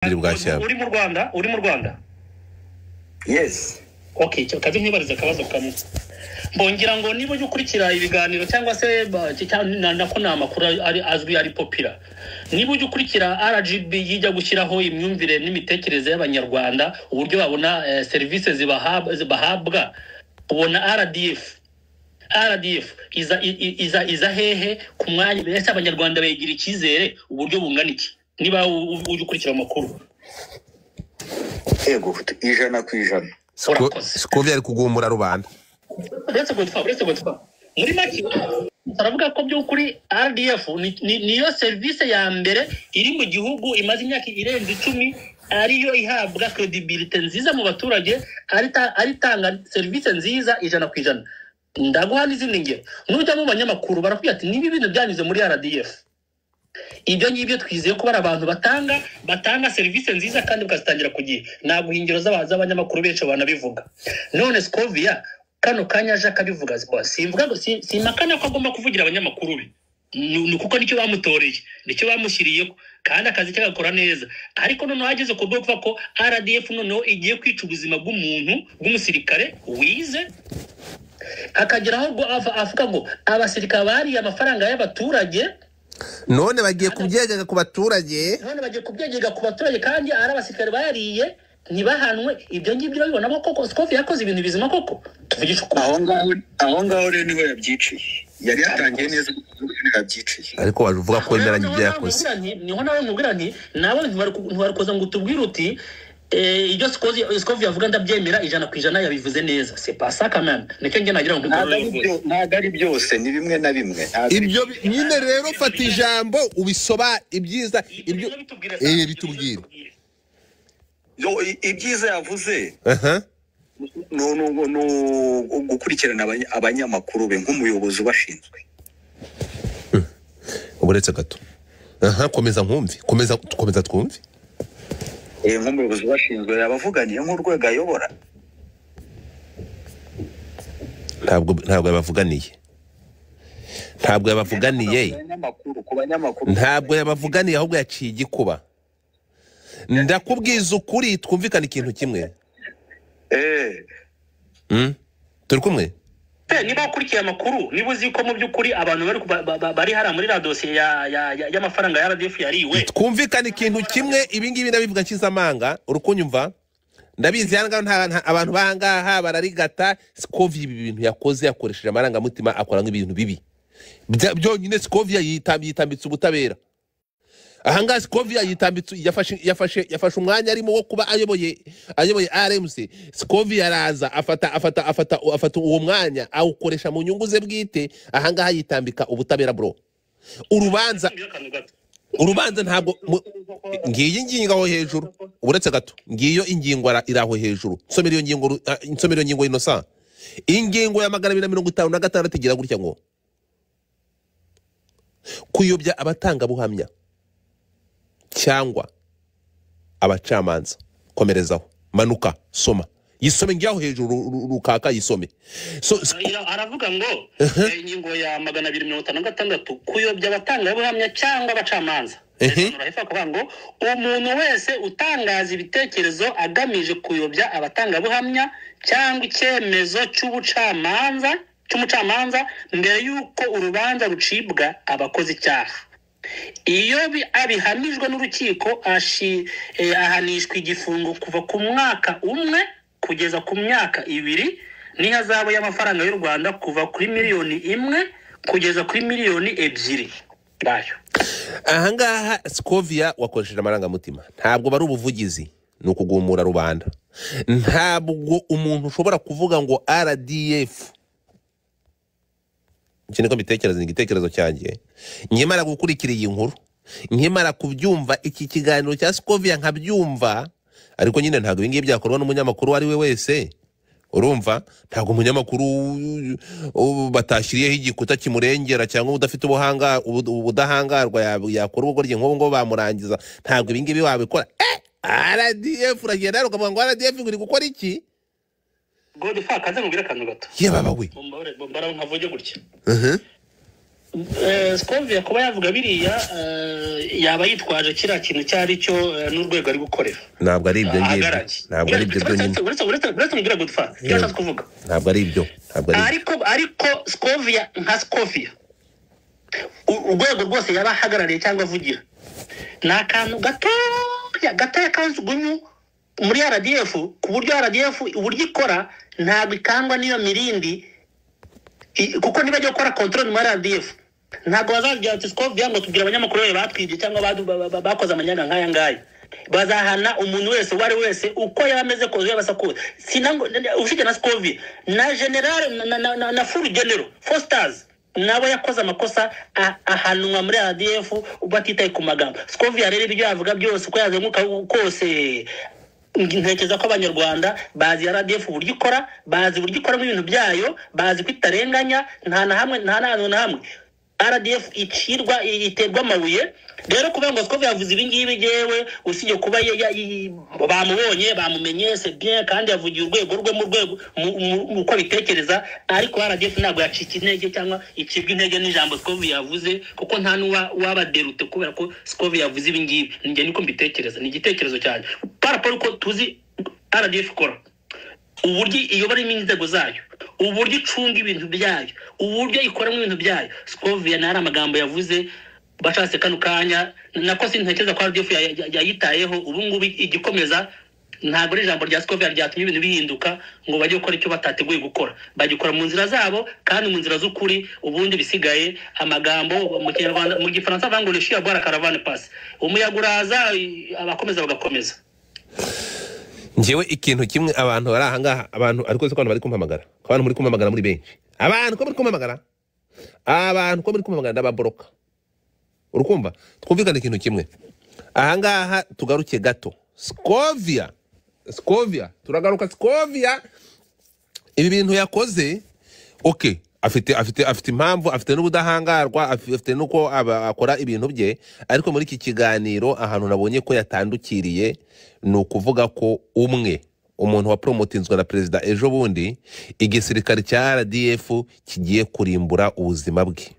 Bwashyamba. Uri mu Rwanda, uri mu Rwanda? Yes. Okay, cyo kazi nkwibariza akabazo kamwe. Mbongira ngo niba ujya ukurikira ibiganiro cyangwa se nako ni amakuru ari azwi, ari popular, niba ujya ukurikira RGB yijya gushyiraho imyumvire n'imitekerereze y'Abanyarwanda, uburyo babona serivisi zibahabwa, ubona RDF iza hehe ku mwanya? Ese Abanyarwanda begira icyizere uburyo bungana iki, niba ujya ukurikira amakuru? Yego, 100%. Urakoze. Sikovia ari kugumura rubanda. Uretse gutwa, muri make turavuga ko by'ukuri RDF niyo serivisi ya mbere iri mu gihugu imaze imyaka irenze 10, ariyo ihabwa credibility nziza mu baturage, ari itanga serivisi nziza 100%. Ndaguha n'izindi ngero. Nujya mu banyamakuru, barakubwira ati: "Niba ibintu byanyuze muri RDF, ibyo ngibyo twizeye ko bari abantu batanga serivisi nziza kandi bakazitangira ku gihe." Naguha ingero z'abanyamakuru benshi banabivuga. None Scovia kano kanya aje akabivuga, simvuga ngo simpakana ko agomba kuvugira abanyamakuru be, ni kuko nicyo bamutoreye, nicyo bamushyiriyeho, kandi akazi ke agakora neza. Ariko noneho ageze ku rwego kuvuga ko RDF noneho igiye kwica ubuzima bw'umuntu bw'umusirikare wize, akageraho avuga ngo abasirikare bariye amafaranga y'abaturage. None bagiye kubyegeka ku baturage. None bagiye kubyegeka ku baturage kandi ari abasirikare bayariye, ntibahanwe. Ibyo ngibyo urabibonamo koko Scovia yakoze ibintu bizima koko? Tuvugishe ukuri. Aho ngaho rero niho yabyiciye. Yari yatangiye neza, niho yabyiciye. Ariko waje uvuga ko wemeranya ibyo yakoze. Niho nawe nkubwira nti nawe ntiwari kuza ngo utubwire uti ibyo Scovia avuga ndabyemera 100%, yabivuze neza. C'est pas ça quand même. Nicyo njye nagira ngo Ntabwo ari nkubwire. Ntabwo ari byose, ni bimwe na bimwe. Ntabwo ari Ibyo nyine rero, fata ijambo ubisoba ibyiza ibyo bitubwire. Ibyiza yavuze Aha. ni gukurikirana abanyamakuru be nk'umuyobozi ubashinzwe. Uretse gato, aha, komeza nkumve, komeza, komeza twumve. Nk'umuyobozi ubashinzwe yabavuganiye nk'urwego ayobora. Ntabwo yabavuganiye, ntabwo yabavuganiye. Ku banyamakuru. Ntabwo yabavuganiye, ahubwo yaciye igikuba. Ndakubwiza ukuri, twumvikane ikintu kimwe. Turi kumwe. Niba ukurikiye amakuru, niba uzi ko mu by'ukuri abantu bari bari hariya muri la dosiye y'amafaranga ya RDF yariwe. Twumvikane ikintu kimwe. Ibi ngibi ndabivuga nshize amanga, uri kunyumva? Ndabizi hano ngaha abantu bangaha bararigata. Scovia ibi bintu yakoze, yakoresheje amarangamutima, akora nk'ibintu bibi. Byonyine Scovia yitambitse ubutabera ahangaha. Scovia yitambitse, yafashe umwanya arimo wo kuba ayoboye RMC. Scovia araza afata uwo mwanya, awukoresha mu nyungu ze bwite. Ahangaha yitambika ubutabera, bro. Urubanza Akantu gato. Urubanza ntabwo ngiyi ingingo aho hejuru. Uretse gato, ngiyo ingingo iri aho hejuru. Nsomera iyo ngingo, nsomera iyo ngingo, Innocent. Ingingo ya 256 igira gutya ngo: "Kuyobya abatangabuhamya cyangwa abacamanza." Komerezaho, manuka, soma, yisome. Ngiyaho hejuru, rukaka, yisome. So Aravuga ngo ingingo ya 256, kuyobya abatangabuhamya cyangwa abacamanza. Hepfo bakavuga ngo umuntu wese utangaza ibitekerezo agamije kuyobya abatangabuhamya cyangwa icyemezo cy'umucamanza mbere y'uko urubanza rucibwa, aba akoze icyaha. Iyo abihamijwe n'urukiko, ahanishwa igifungo kuva ku mwaka 1 kugeza ku myaka 2 n'ihazabu y'amafaranga y'u Rwanda kuva kuri miliyoni 1 kugeza kuri miliyoni 2 ngayo. Ahangaha Scovia wakoresheje amarangamutima. Ntabwo bari ubuvugizi, ni ukugumura rubanda. Ntabwo umuntu ushobora kuvuga ngo RDF, iki niko mbitekereza, ni igitekerezo cyanjye. Nkimara gukurikira iyi nkuru, nkimara kubyumva, iki kiganiro cya Scovia nkabyumva, ariko nyine ntabwo ibi ngibi byakorwa n'umunyamakuru uwo ari we wese. Urumva, ntabwo umunyamakuru batashyiriyeho igikuta kimurengera cyangwa udafite ubudahangarwa yakora ubugoryi nk'ubu ngo bamurangiza. Ntabwo ibi ngibi wabikora. RDF, uragenda rero ukavuga ngo RDF iri gukora iki? Godfa, kaze nkubwire akantu gato. Ye baba we! Mbara nkavuge gutya. Scovia kuba yavuga biriya, yaba yitwaje kiriya kintu icyo ari cyo, n'urwego ari gukorera Ntabwo ari ibyo ngibyo. Ahagarariye. Ntabwo ari ibyo byonyine. Uretse mubwira gutfa icyo ashatse kuvuga. Ntabwo ari ibyo, ntabwo ari ibyo. Ariko Scovia nka Scovia, urwego rwose yaba ahagarariye cyangwa avugira ni akantu gatoya gatoya kanjugunyu muri RDF, ku buryo RDF uburyo ikora ntabwo ikangwa n'iyo mirindi, kuko niba bajya gukora control muri RDF ntabwo bazagira ati Scovia ngo tubwire abanyamakuru bawe batwibye cyangwa bakoze amanyanga nk'aya ngaya. Bazahana umuntu wese, uwo ari we wese, uko yaba ameze kose, yaba asa kose. Sinango usibye na Scovia na general na full general four stars nabo yakoze amakosa ahanwa muri RDF batitaye ku magambo. Scovia rero ibyo yavuga byose, uko yazenguka kose, ntekereza ko Abanyarwanda bazi RDF uburyo ikora, bazi uburyo ikoramo ibintu byayo, bazi ko itarenganya nta na hamwe, nta n'ahantu na hamwe RDF icirwa, iterwa amabuye. Rero kuvuga ngo Scovia yavuze ibi ngibi, yewe usibye kuba bamubonye, bamumenye, c'est bien, kandi yavugiye urwego rwe mu rwego uko abitekereza, ariko RDF ntabwo yacika intege cyangwa icibwa intege n'ijambo Scovia yavuze, kuko nta n'uwa wabaderute kubera ko Scovia yavuze ibi ngibi. Njye niko mbitekereza, ni igitekerezo cyanjye par rapport uko tuzi RDF ikora, uburyo iyobora inzego zayo, uburyo icunga ibintu byayo, uburyo ikoramo ibintu byayo. Scovia ntari amagambo yavuze bashatse kano kanya nako sintekereza ko RDF yayitayeho ubu ngubu. Igikomeza ntabwo ari ijambo rya Scovia ryatumye ibintu bihinduka ngo bajye gukora icyo batateguye gukora. Bagikora mu nzira zabo kandi mu nzira z'ukuri. Ubundi bisigaye amagambo, mu Kinyarwanda, mu Gifaransa bavuga ngo "le chien aboie, la caravane passe", umuyaga uraza, abakomeza bagakomeza. Njyewe ikintu kimwe, abantu bari ahangaha, abantu, ariko se ko abantu bari kumpamagara, ko abantu muri kumpamagara muri benshi, abantu ko muri kumpamagara, abantu ko muri kumpamagara, ndababoroka. Urukumva, twumvikane ikintu kimwe ahangaha, tugaruke gato. Scovia, Scovia, turagaruka. Scovia ibi bintu yakoze, okay, afite impamvu, afite n'ubudahangarwa, afite n'uko akora ibintu bye, ariko muri iki kiganiro ahantu nabonye ko yatandukiriye ni ukuvuga ko umwe umuntu wa promotinzwe na perezida ejo bundi, igisirikare cya RDF kigiye kurimbura ubuzima bwe.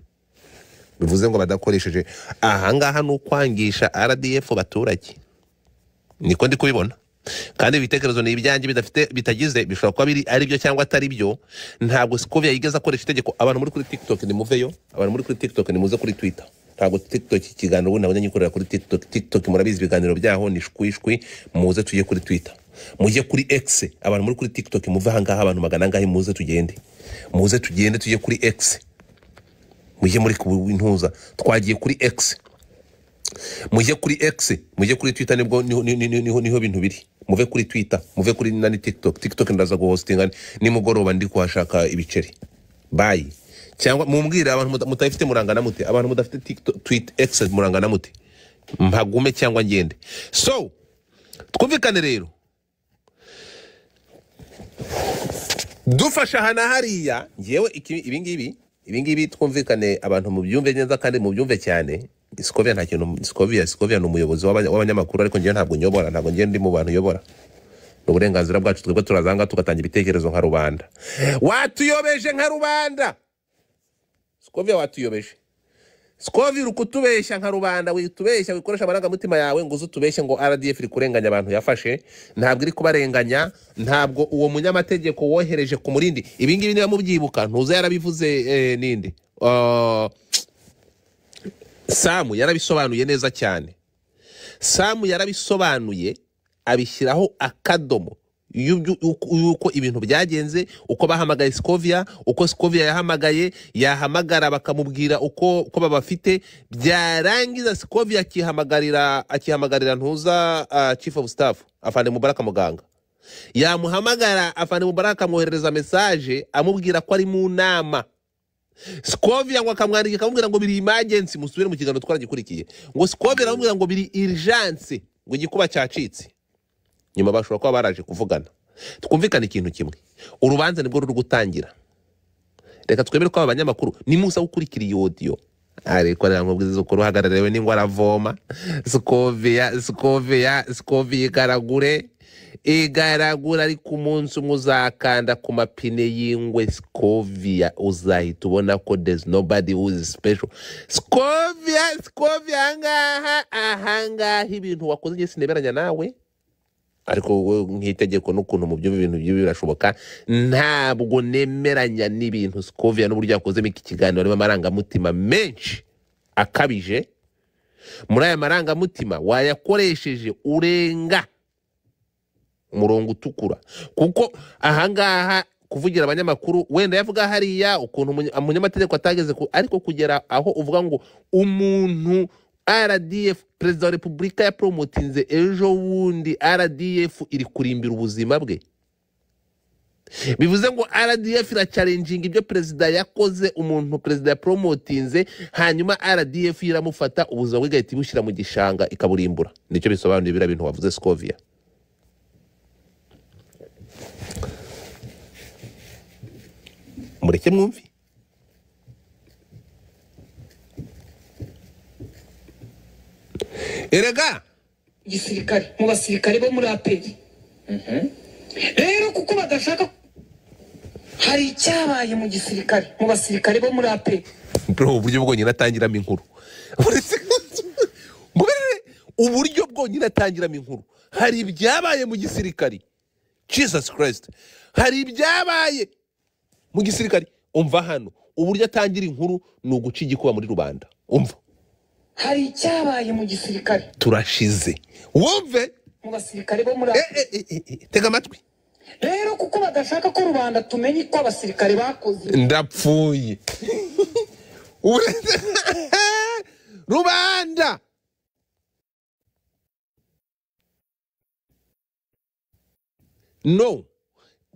Bivuze ngo badakoresheje ahangaha ni ukwangisha RDF baturage, niko ndi kubibona. Kandi ibitekerezo ni ibyanjye, bidafite bitagize, bishobora kuba biri ari byo cyangwa atari byo. Ntabwo Scovia yigeze akoresha itegeko. Abantu muri kuri TikTok nimuveyo, abantu muri kuri TikTok nimuze kuri Twitter. Ntabwo TikTok, ikiganiro ubundi nabonye nyikorera kuri TikTok. TikTok murabizi ibiganiro byaho ni shwishwi. Muze tujye kuri Twitter, mujye kuri X. Abantu muri kuri TikTok muve ahangaha, abantu magana angahe, muze tugende, muze tugende tujye kuri X, mujye muri ntuza, twagiye kuri X, mujye kuri X, mujye kuri Twitter, nibwo niho bintu biri. Muve kuri Twitter, muve kuri nani, TikTok. TikTok ndaza guhostinga nimugoroba, ndi kuhashaka ibiceri. Bye. Cyangwa mumbwire, abantu mutayifite murangana mute? Abantu mudafite TikTok, tweet, X murangana mute? Mpagume cyangwa ngende? So twumvikane rero, dufasha aha na hariya. Ngewe ibi ngibi twumvikane, abantu mubyumve neza kandi mubyumve cyane. Scovia nta kintu, Scovia ni umuyobozi w'abanyamakuru, ariko ngewe ntabwo nyobora, ntabwo ngewe ndi mu bantu uyobora. Ni uburenganzira bwacu, twebwe turazanga tugatanga ibitekerezo nka rubanda. Watuyobeje nka rubanda, Scovia, watuyobeje. Scovia, uri kutubeshya nka rubanda. Witubeshya, wikoresha amarangamutima yawe ngo uze utubeshye ngo RDF iri kurenganya abantu yafashe. Ntabwo iri kubarenganya. Ntabwo uwo munyamategeko wohereje ku murindi, ibi ngibi niba mubyibuka, ntuza yarabivuze, ninde, Samu yarabisobanuye neza cyane. Samu yarabisobanuye, abishyiraho akadomo y'uko ibintu byagenze, uko bahamagaye Scovia, uko Scovia yahamagaye, yahamagara bakamubwira uko babafite, byarangiza Scovia akihamagarira ntuza, chief of staff afande Mubaraka Muganga. Yamuhamagara, afande Mubaraka akamwoherereza message amubwira ko ari mu nama. Scovia ngo akamwandika akamubwira ngo biri emergency. Musubire mu kiganiro twaragikurikiye. Ngo Scovia aramubwira ngo biri urgence, ngo igikuba cyacitse. Nyuma bashobora kuba baraje kuvugana. Twumvikane ikintu kimwe, urubanza nibwo ruri gutangira. Reka twemere ko aba banyamakuru nimuza gukurikira iyi audio, ariko rero nkubwiza ukuri, uhagarariwe n'ingwa aravoma. Scovia, Scovia, Scovia, igaragure. Igaragura, ariko umunsi umwe uzakanda ku mapine y'ingwe Scovia, uzahita ubona ko there's nobody who is special. Scovia ahangaha ibintu wakoze njye sineberanya nawe, ariko wowe nk'itegeko n'ukuntu mu byo ibintu byo birashoboka, ntabwo nemeranya n'ibintu Scovia n'uburyo yakozemo iki kiganiro. Harimo amarangamutima menshi akabije. Muri aya marangamutima wayakoresheje urenga umurongo utukura, kuko ahangaha kuvugira abanyamakuru wenda yavuga hariya ukuntu umunyamategeko atageze ariko kugera aho uvuga ngo umuntu RDF, perezida wa repubulika yapromotinze ejo bundi, RDF iri kurimbira ubuzima bwe, bivuze ngo RDF irachallenginga ibyo perezida yakoze, umuntu perezida yapromotinze, hanyuma RDF iramufata ubuzima bwe igahita ibushyira mu gishanga ikaburimbura. Nicyo bisobanuye biriya bintu wavuze Scovia. Mureke mwumve. Erega gisirikare mu basirikare bo muri APR. Rero kuko badashaka, hari icyabaye mu gisirikare mu basirikare bo muri APR. Bro, uburyo bwonyine atangiramo inkuru. Uburyo bwonyine atangiramo inkuru. Hari ibyabaye mu gisirikare. Jesus Christ. Hari ibyabaye mu gisirikare. Umva hano, uburyo atangira inkuru ni uguca igikuba muri rubanda. Umva. Hari icyabaye mu gisirikare. Turashize. Wumve mu basirikare bo muri tega amatwi. Rero kuko badashaka ko rubanda tumenye ko abasirikare bakoze. Ndapfuye. Rubanda. No.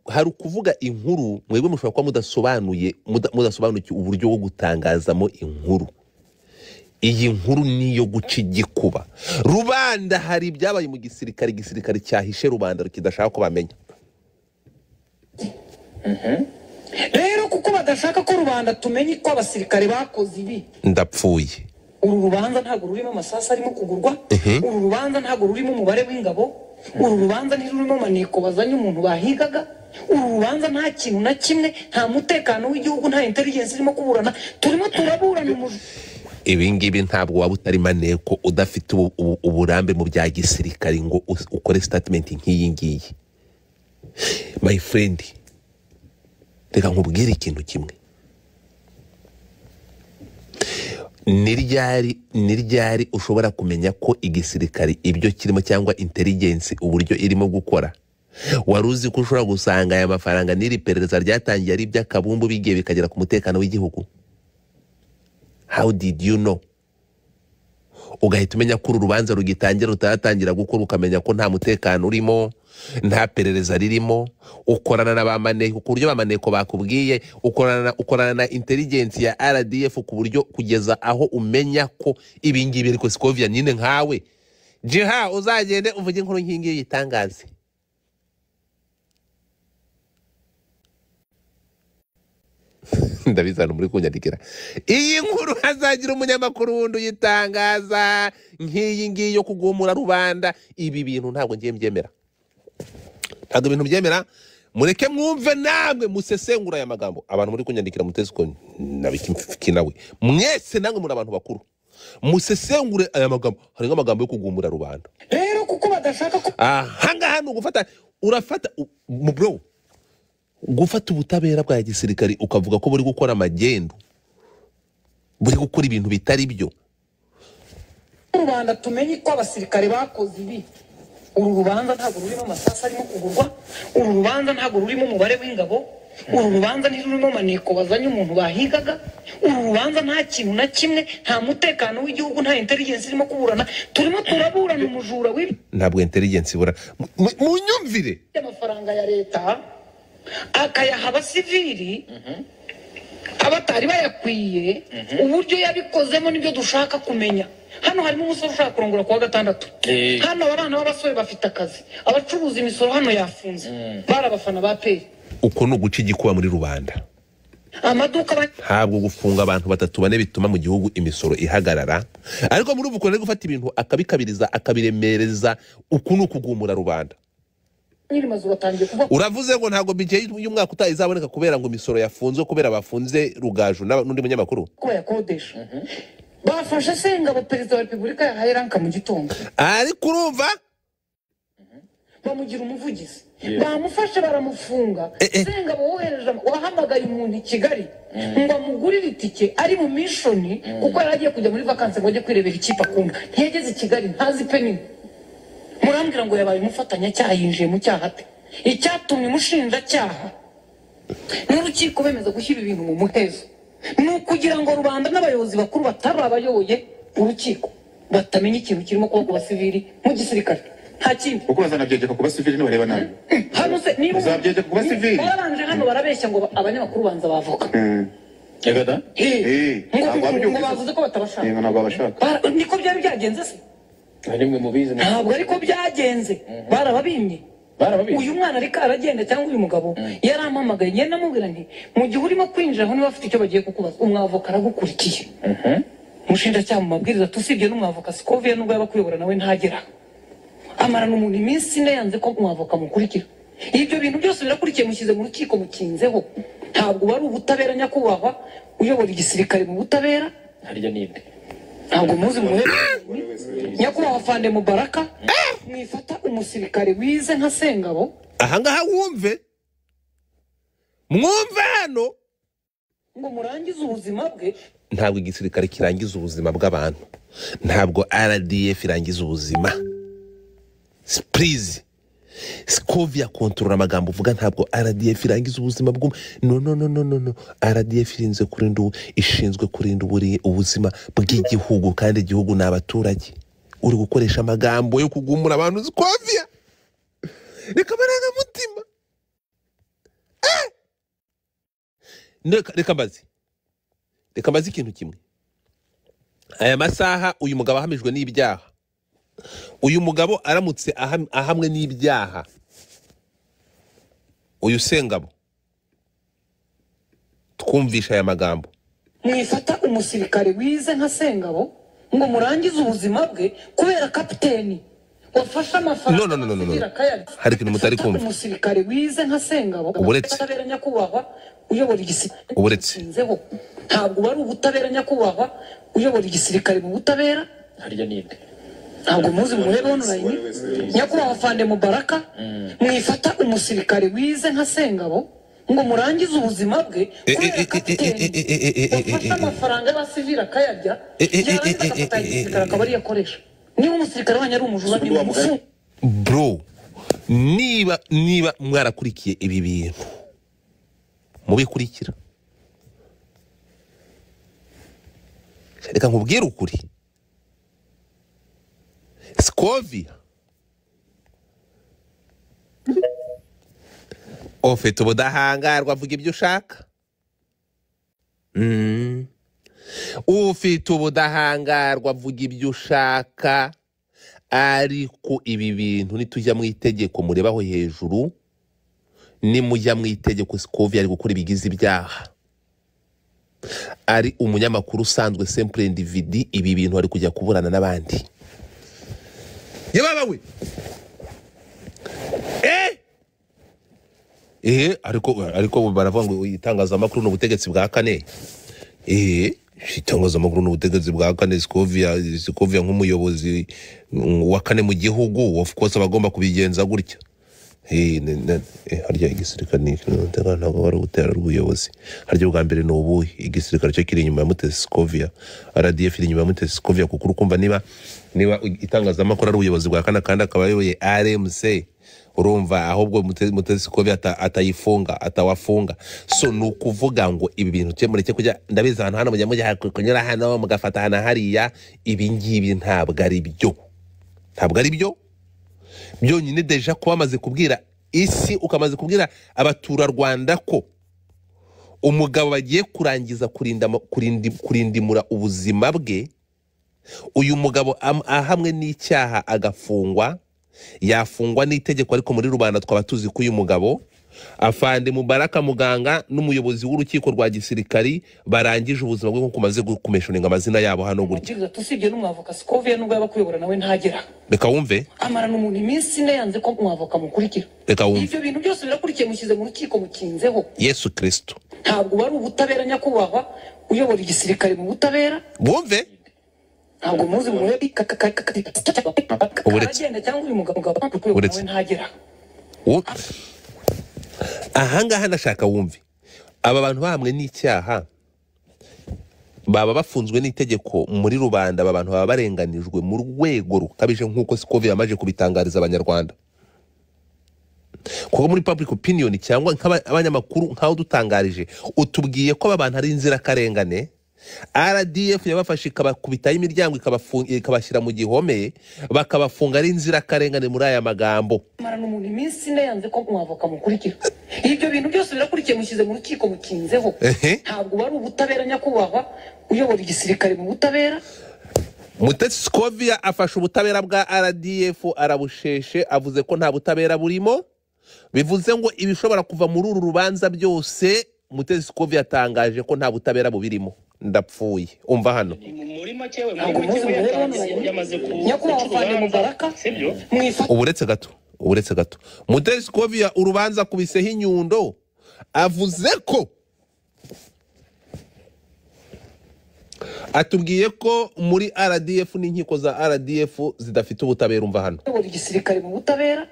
Hari ukuvuga inkuru mwebwe mushobora kuba mudasobanuye, mudasobanukiwe uburyo bwo gutangazamo inkuru. Iyi nkuru niyo guca igikuba. Rubanda hari ibyabaye mu gisirikare, igisirikare cyahishe rubanda kidashaka ko bamenya. Rero kuko badashaka ko rubanda tumenye ko abasirikare bakoze ibi. Ndapfuye. Uru rubanza ntabwo rurimo amasasa arimo kugurwa. Uru rubanza ntabwo rurimo umubare w'ingabo. Uru rubanza ntirurimo maneko bazanye umuntu bahigaga. Uru rubanza nta kintu na kimwe, nta mutekano w'igihugu, nta intelligence irimo kuburana. Turimo turaburana umujura. Ibi ngibi ntabwo waba utari maneko udafite uburambe mu bya gisirikare ngo ukore statement nk'iyi ngiyi. My friend, reka nkubwire ikintu kimwe. Ni ryari ushobora kumenya ko igisirikare ibyo kirimo cyangwa intelligence uburyo irimo gukora? Wari uzi ko ushobora gusanga aya mafaranga n'iri perereza ryatangiye ari iby'akabumbu bigiye bikagera ku mutekano w'igihugu? How did you know? Ugahita umenya ko uru rubanza rugitangira rutaratangira gukora, ukamenya ko nta mutekano urimo, nta perereza ririmo, ukorana na ba maneko ku buryo ba maneko bakubwiye, ukorana na intelligence ya RDF ku buryo kugeza aho umenya ko ibi ngibi. Ariko Scovia nyine nkawe jiha uzagende uvuge inkuru nkingi yitangaze. Ndabizana muri kunyandikira iyi nkuru, hazagira umunyamakuru wundi uyitangaza nk'iyi ngiyi yo kugumura rubanda. Ibi bintu ntabwo ngiye mbyemera, ntabwo ibintu byemera. Mureke mwumve namwe musesengura aya magambo. Abantu muri kunyandikira muteze ko nabiki nawe mwese namwe muri abantu bakuru, musesengure aya magambo. Hari nk'amagambo yo kugumura rubanda. Rero kuko badashaka ko ahangaha ni ugufata, urafata mu bro gufata ubutabera bwa gisirikare ukavuga ko buri gukora amagendo, buri gukora ibintu bitari byo. Rubanda tumenye ko abasirikare bakoze ibi. Uru rubanza ntabwo rurimo amasasa arimo kugurwa. Uru rubanza ntabwo rurimo umubare w'ingabo. Uru rubanza ntirurimo maneko bazanye umuntu bahigaga. Uru rubanza nta kintu na kimwe, nta mutekano w'igihugu, nta intelligence irimo kuburana. Turimo turaburana umujura w'ibi. Ntabwo intelligence ibura. Munyumvire amafaranga ya leta akayaha abasivili abatari bayakwiye. Uburyo yabikozemo nibyo dushaka kumenya. Hano harimo umusore ushaka kurongora kuwa gatandatu. Hano abana b'abasore bafite akazi, abacuruza imisoro hano yafunze, bari abafana ba PL. Uko ni uguca igikuba muri rubanda. Amaduka ntabwo gufunga abantu batatu bane bituma mu gihugu imisoro ihagarara, ariko muri ubu ari gufata ibintu akabikabiriza akabiremereza. Uku ni ukugumura rubanda. Nyiri mazu batangiye kuvuga. Uravuze ngo ntabwo budget y'umwaka utaha izaboneka kubera ngo imisoro yafunzwe, kubera bafunze Rugaju n'undi munyamakuru. Ko bayakodesha, bafashe Sengabo, perezida wa repubulika yahaye rank mu gitondo, Ariko urumva bamugira umuvugizi, bamufashe baramufunga. Sengabo wohereje, wahamagaye umuntu i Kigali ngo amugurire itike ari mu mission, kuko yari agiye kujya muri vacances ngo ajye kwirebera ikipe akunda, ntiyageze i Kigali, ntazi pe nini. Murambwira ngo yabaye umufatanyacyaha, yinjiye mu cyaha ate? Icyatumye umushinjacyaha n'urukiko bemeza gushyira ibintu mu muhezo ni ukugira ngo rubanda n'abayobozi bakuru batari abayoboye urukiko batamenya ikintu kirimo kuba ku basivili mu gisirikare, nta kindi. Kuko bazanabyegeka ku basivili nibareba nabi. Hano se niba Uzabyegeka ku basivili. Barabanje hano barabeshya ngo abanyamakuru banza bavoka. Reka da. Ngo Ntabwo ngo wabyumvise. Bavuze ko batabashaka. Ntabwo babashaka. Niko byari byagenze se? Rimwe mubizi. Ntabwo ariko byagenze, barababimye. Barababimye. Uyu mwana ariko aragenda, cyangwa uyu mugabo yarampamagaye, ngenda namubwira nti mu gihe urimo kwinjira aho, niba bafite icyo bagiye kukubaza, umwavoka aragukurikiye. Umushinjacyaha mu mabwiriza, tusibye n'umwavoka, Sikoviya nubwo yaba akuyobora nawe ntagera, amarana umuntu iminsi 4 yanze ko umwavoka amukurikira. Ibyo bintu byose birakurikiye, mushyize mu rukiko, mukinzeho, ntabwo wari ubutabera. Nyakubahwa uyobora igisirikare mu butabera, Harya ninde? Ntabwo muzi muhe nyakubahwa Fande Mubaraka, mwifata umusirikare wize nka Sengabo. Ahangaha wumve, mwumve hano. Ngo murangize ubuzima bwe. Ntabwo igisirikare kirangiza ubuzima bw'abantu, ntabwo RDF irangiza ubuzima. Please Scovia, kontorora amagambo uvuga. Ntabwo RDF irangiza ubuzima bw'u, no, no, no, no, no, no. RDF irinze kurinda ishinzwe kurinda ubuzima bw'igihugu, kandi igihugu ni abaturage. Uri gukoresha amagambo yo kugumura abantu. Scovia, reka amarangamutima. Reka mbaze ikintu kimwe. Aya masaha uyu mugabo ahamijwe n'ibyaha, uyu mugabo aramutse ahamwe n'ibyaha, uyu Sengabo twumvisha aya magambo. Mwifata umusirikare wize nka Sengabo ngo murangize ubuzima bwe kubera kapiteni wafashe amafaranga No, no, no, no, no, no. asigira akayarya. Hari ikintu mutari kumva. Umusirikare wize nka Sengabo, Uburetse. ubutabera, nyakubahwa uyobora igisirikare, Uburetse. ntabwo wari ubutabera. Nyakubahwa uyobora igisirikare mu butabera, Harya ninde? Ntabwo muzi muhebe online. Nyakubahwa Fande Mubaraka, mwifata umusirikare wize nka Sengabo ngo murangize ubuzima bwe kubera kapiteni wafashe amafaranga y'abasivili akayarya, yarangiza agafata igisirikare akaba ariyo akoresha. Niba umusirikare wanyu ari umujura, ni umufungo. Bro, niba mwarakurikiye ibi bintu, mubikurikira, reka nkubwire ukuri. Scovia ufite ubudahangarwa, avuga ibyo ushaka. Ufite ubudahangarwa, avuga ibyo ushaka, ariko ibi bintu nitujya mu itegeko, murebaho hejuru, nimujya mu itegeko, Scovia ari gukora ibigize ibyaha. Ari umunyamakuru usanzwe, simple individu, ibi bintu ari kujya kuburana n'abandi. Yababa we, ariko baravuga ngo itangazamakuru ni ubutegetsi bwa kane. Itangazamakuru ni ubutegetsi bwa kane. Scovia nk'umuyobozi wa kane mu gihugu, of course abagomba kubigenza gutya. Harya igisirikare ni umutekano, ntabwo bari gutera ubuyobozi. Harya ubwa mbere ni ubuhe? Igisirikare cyo kiri inyuma ya Mutesi Scovia, RDF iri inyuma ya Mutesi Scovia, kuko urukumva niba itangazamakuru ari ubuyobozi bwa kane kandi akaba ayoboye RMC, urumva ahubwo Mutesi Scovia atayifunga, atawafunga. So ni ukuvuga ngo ibi bintu cye mureke kujya, ndabizi ahantu hano mujya kunyura hano mugafata hano hariya. Ibi ngibi ntabwo ari byo, ntabwo ari byo byonyine. Déjà kuba bamaze kubwira isi, ukamaze kubwira abaturarwanda ko umugabo bagiye kurangiza kurindimura ubuzima bwe, uyu mugabo ahamwe n'icyaha agafungwa, yafungwa n'itegeko, ariko muri rubanda twaba tuzi ko uyu mugabo Afande Mubaraka Muganga n'umuyobozi w'urukiko rwa gisirikari barangije ubuzima bwe nk'uko umaze kumeshoninga amazina yabo hano gutya. Amabwiriza tusibye n'umwavoka Scovia nubwo yaba akuyobora nawe ntagera. Reka wumve. Amarana umuntu iminsi ine yanze ko umwavoka mukurikira. Reka wumve. Ibyo bintu byose birakurikiye mushyize mu rukiko mukinzeho. Yesu Kristo. Ntabwo wari ubutabera nyakubahwa uyobora igisirikare mu butabera. Wumve. Ntabwo muzi muhe Uburetse. aragenda cyangwa uyu mugabo ukuyobora Uretse. nawe ntagera. Ahangaha ndashaka wumve. Aba bantu bahamwe n'icyaha baba bafunzwe n'itegeko muri rubanda, aba bantu baba barenganijwe mu rwego rukabije nk'uko Scovia yamaze kubitangariza abanyarwanda. Kuko muri public opinion cyangwa nk'abanyamakuru nkaho dutangarije utubwiye ko aba bantu ari inzirakarengane, RDF yabafashe ikabakubitaho imiryango ikabashyira mu gihome bakabafunga ari inzirakarengane muri aya magambo. Amarana umuntu iminsi ine yanze ko umwavoka mukurikira. Ibyo bintu byose birakurikiye mushyize mu rukiko mukinzeho. Ntabwo wari ubutabera nyakubahwa uyobora igisirikare mu butabera. Mutesi Scovia afashe ubutabera bwa RDF arabusheshe, avuze ko nta butabera burimo, bivuze ngo ibishobora kuva muri uru rubanza byose Mutesi Scovia yatangaje ko nta butabera bubirimo. Ndapfuye. Umva hano. Muri make we Ntabwo muri make muzi we muhebe yatangiye yamaze ku Nyakubahwa guca Afande urubanza, Mubaraka, sibyo? mwifata Uburetse gato, uburetse gato. Mutesi Scovia urubanza kubiseho inyundo, avuze ko atubwiye ko muri RDF n'inkiko za RDF zidafite ubutabera. Umva hano. uyobora igisirikare mu butabera.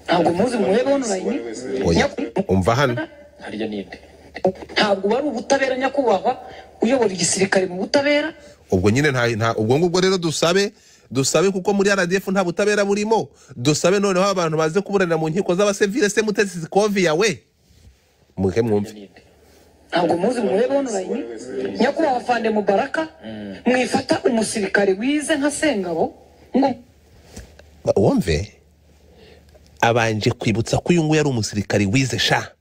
Ntabwo muzi muhebe online. Oya, umva hano. Harya ninde? Ntabwo wari ubutabera nyakubahwa uyobora igisirikare mu butabera. Ubwo nyine nta ubwo ngubwo rero dusabe kuko muri RDF nta butabera burimo, dusabe noneho abantu baze kuburanira mu nkiko z'abasivile. Se Mutesi Scovia we muhe mwumve. Ntabwo muzi muhebe online. Nyakubahwa Afande Mubaraka, mwifata umusirikare wize nka Sengabo ngo Wumve abanje kwibutsa ko uyu nguyu ari umusirikare wize sha.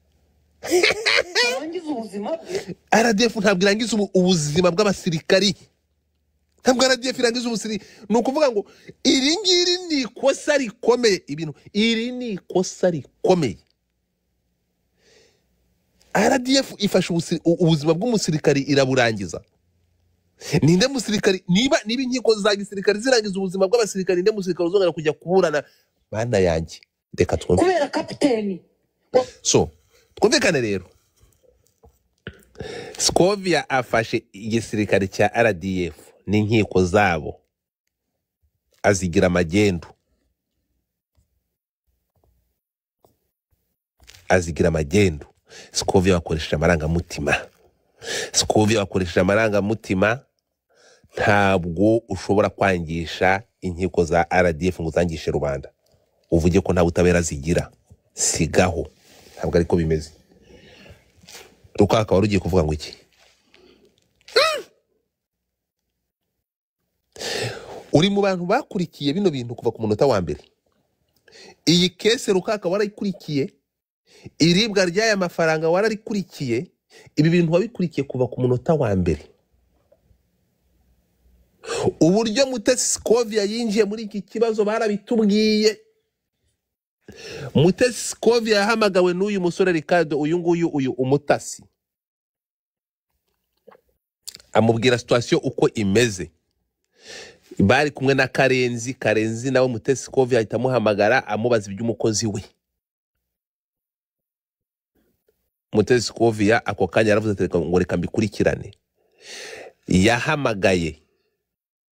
arangiza ubuzima bwe. RDF ntabwo irangiza ubuzima bw'abasirikari. Ntabwo RDF irangiza ubusirikari. Ni ukuvuga ngo iri ngiri ni ikosa rikomeye. Ibintu iri ni ikosa rikomeye. RDF ifasha ubuzima bw'umusirikari iraburangiza. Ninde musirikari niba inkiko za gisirikari zirangiza ubuzima bw'abasirikari, ninde musirikari uzongera kujya kuburana? Bana yanjye reka twumve. Kubera kapiteni. So twumvikane rero, Scovia afashe igisirikare cya RDF n'inkiko zabo azigira magendu, azigira magendu. Scovia bakoresheje amarangamutima, Scovia bakoresheje amarangamutima. Ntabwo ushobora kwangisha inkiko za RDF ngo uzangishe rubanda uvuge ko nta butabera zigira. Sigaho, ntabwo ariko bimeze. Rukaka wari ugiye kuvuga ngo iki? Uri mu bantu bakurikiye bino bintu kuva ku munota wa mbere. Iyi kese Rukaka warayikurikiye, iribwa ry'aya mafaranga wararikurikiye, ibi bintu wabikurikiye kuva ku munota wa mbere. Uburyo Mutesi Scovia yinjiye muri iki kibazo barabitubwiye. Mutesi Scovia yahamagawe n'uyu musore Ricardo, uyu nguyu uyu umutasi, amubwira situation uko imeze. Bari kumwe na Karenzi, Karenzi nawe Mutesi Scovia ahita amuhamagara amubaza iby'umukozi we. Mutesi Scovia ako kanya yaravuze ati ngo reka mbikurikirane. Yahamagaye,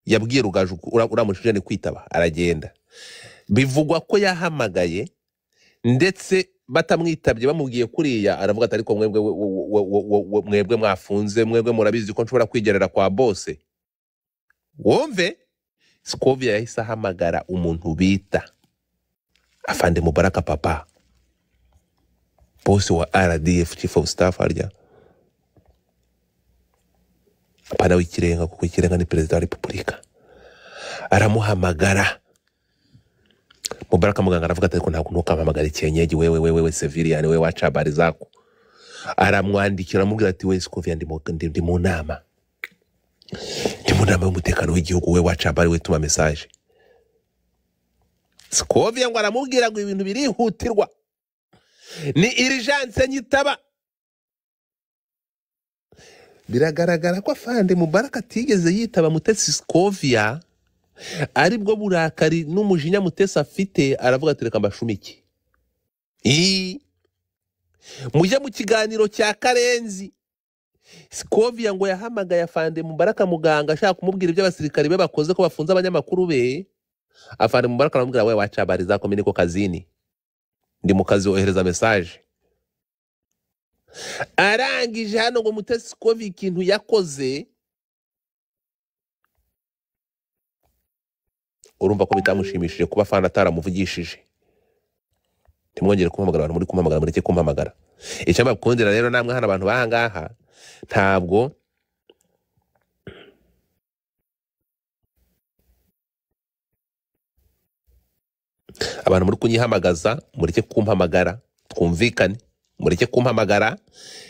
yabwiye Rugaju uramushije kwitaba, aragenda. Bivugwa ko yahamagaye ndetse batamwitabye bamubwiye kuriya, aravuga ati ariko mwebwe mwebwe mwafunze, mwebwe murabizi ko nshobora kwigerera kwa bose. Wumve Scovia yahise ahamagara umuntu bita Afande Mubaraka Papa, boss wa RDF chief of staff, harya apana w'ikirenga kuko ikirenga ni perezida wa repubulika. Aramuhamagara Mubaraka muganga aravuga ati ariko ntabwo ntukampamagare kienyeji wewe wewe wewe civilian wewe wacha habari zako. Aramwandikira aramubwira ati we Scovia ndi mu nama, ndi mu nama y'umutekano w'igihugu, we wacha habari we tuma message. Scovia ngo aramubwira ngo ibintu birihutirwa. Ni urgence nyitaba. Biragaragara ko afande Mubaraka atigeze yitaba Mutesi Scovia, aribwo burakari n'umujinya Mutesi afite, aravuga ati reka mbashumike. Mujye mu kiganiro cya Karenzi, Scovia ngo yahamagaye afande Mubaraka muganga ashaka kumubwira ibyo abasirikari be bakoze ko bafunze abanyamakuru be. Afande Mubaraka aramubwira we wacha habari zako, mimi niko kazini, ndi mu kazi, ohereza message. Arangije hano ngo Mutesi Scovia ikintu yakoze, urumva ko bitamushimishije kuba afande ataramuvugishije. Ntimwongere kumpamagara, abantu muri kumpamagara mureke kumpamagara. Icyo mbakundira rero namwe hano abantu bahangaha, ntabwo abantu muri kunyihamagaza, mureke kumpamagara, twumvikane, mureke kumpamagara.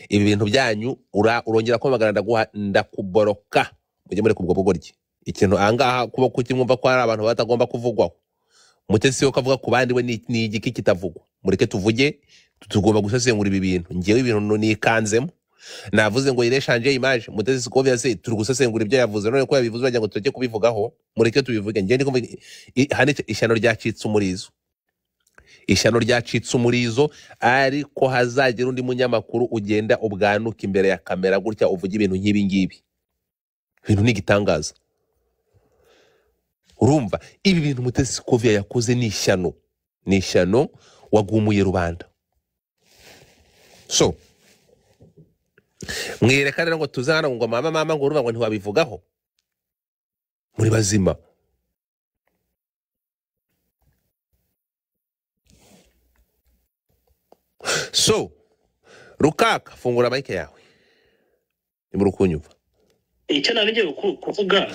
Ibi bintu byanyu urongera kumpamagara ndaguha ndakuboroka. Mujye mureka ubwo bugoryi. Ikintu ahangaha kuba kuki mwumva ko hari abantu batagomba kuvugwaho. Mutesi we ko avuga ku bandi we ni igiki kitavugwa. Mureke tuvuge, tugomba gusesengura ibi bintu. Ngewe ibintu nikanzemo. Navuze ngo ireshanje image. Mutesi Scovia se turi gusesengura ibyo yavuze, none ko yabivuze bagira ngo tureke kubivugaho. Mureke tubivuge. Ngewe ndi kumva hano ishyano ryacitse umurizo. Ishyano ryacitse umurizo, ariko hazagira undi munyamakuru ugenda ubwanuka imbere ya kamera gutya uvuga ibintu nk'ibi ngibi. Ibintu ni igitangaza. Urumva ibi bintu Mutesi Scovia yakoze ni ishyano. Ni ishyano wagumuye rubanda. So mwireka rero ngo tuze hano ngo mama mama ngo urumva ngo ntiwabivugaho. Muri bazima. So Rukaka, fungura mic yawe. Ni muri kunyumva. Icyo nari ngiye kuvuga,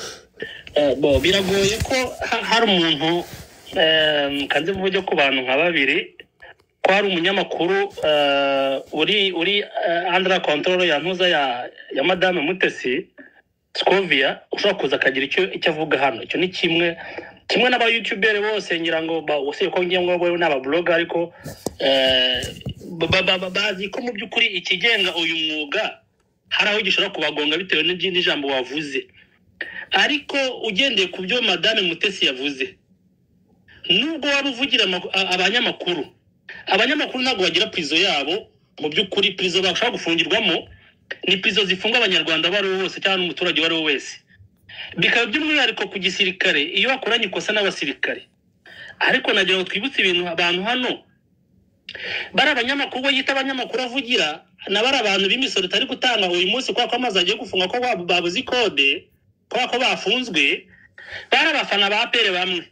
bo biragoye ko hari umuntu, kandi mvuge ku bantu nka babiri, ko hari umunyamakuru uri under control ya ntuza ya Madame Mutesi Scovia ushobora kuza akagira icyo avuga hano. Icyo ni kimwe n'aba YouTuber bose, ngira ngo usibye ko ngiye ngo bo n'aba blogger, ariko bazi ko mu by'ukuri ikigenga uyu mwuga hari aho gishobora kubagonga bitewe n'ijambo wavuze. Ariko ugendeye ku byo Madame Mutesi yavuze, nubwo waba uvugira abanyamakuru ntabwo bagira prison yabo. Mu by'ukuri prison bashobora gufungirwamo ni prison zifunga abanyarwanda abo ari bo bose cyangwa n'umuturage uwo ari we wese. Bikaba by'umwihariko ku gisirikare iyo bakoranye ikosa n'abasirikare. Ariko nagira ngo twibutse ibintu abantu hano, bari abanyamakuru bo yita abanyamakuru avugira, na bari abantu b'imisoro itari gutanga uyu munsi kubera ko amazi agiye gufunga, ko babuze ikode, kubera ko bafunzwe, bari abafana ba APR bamwe.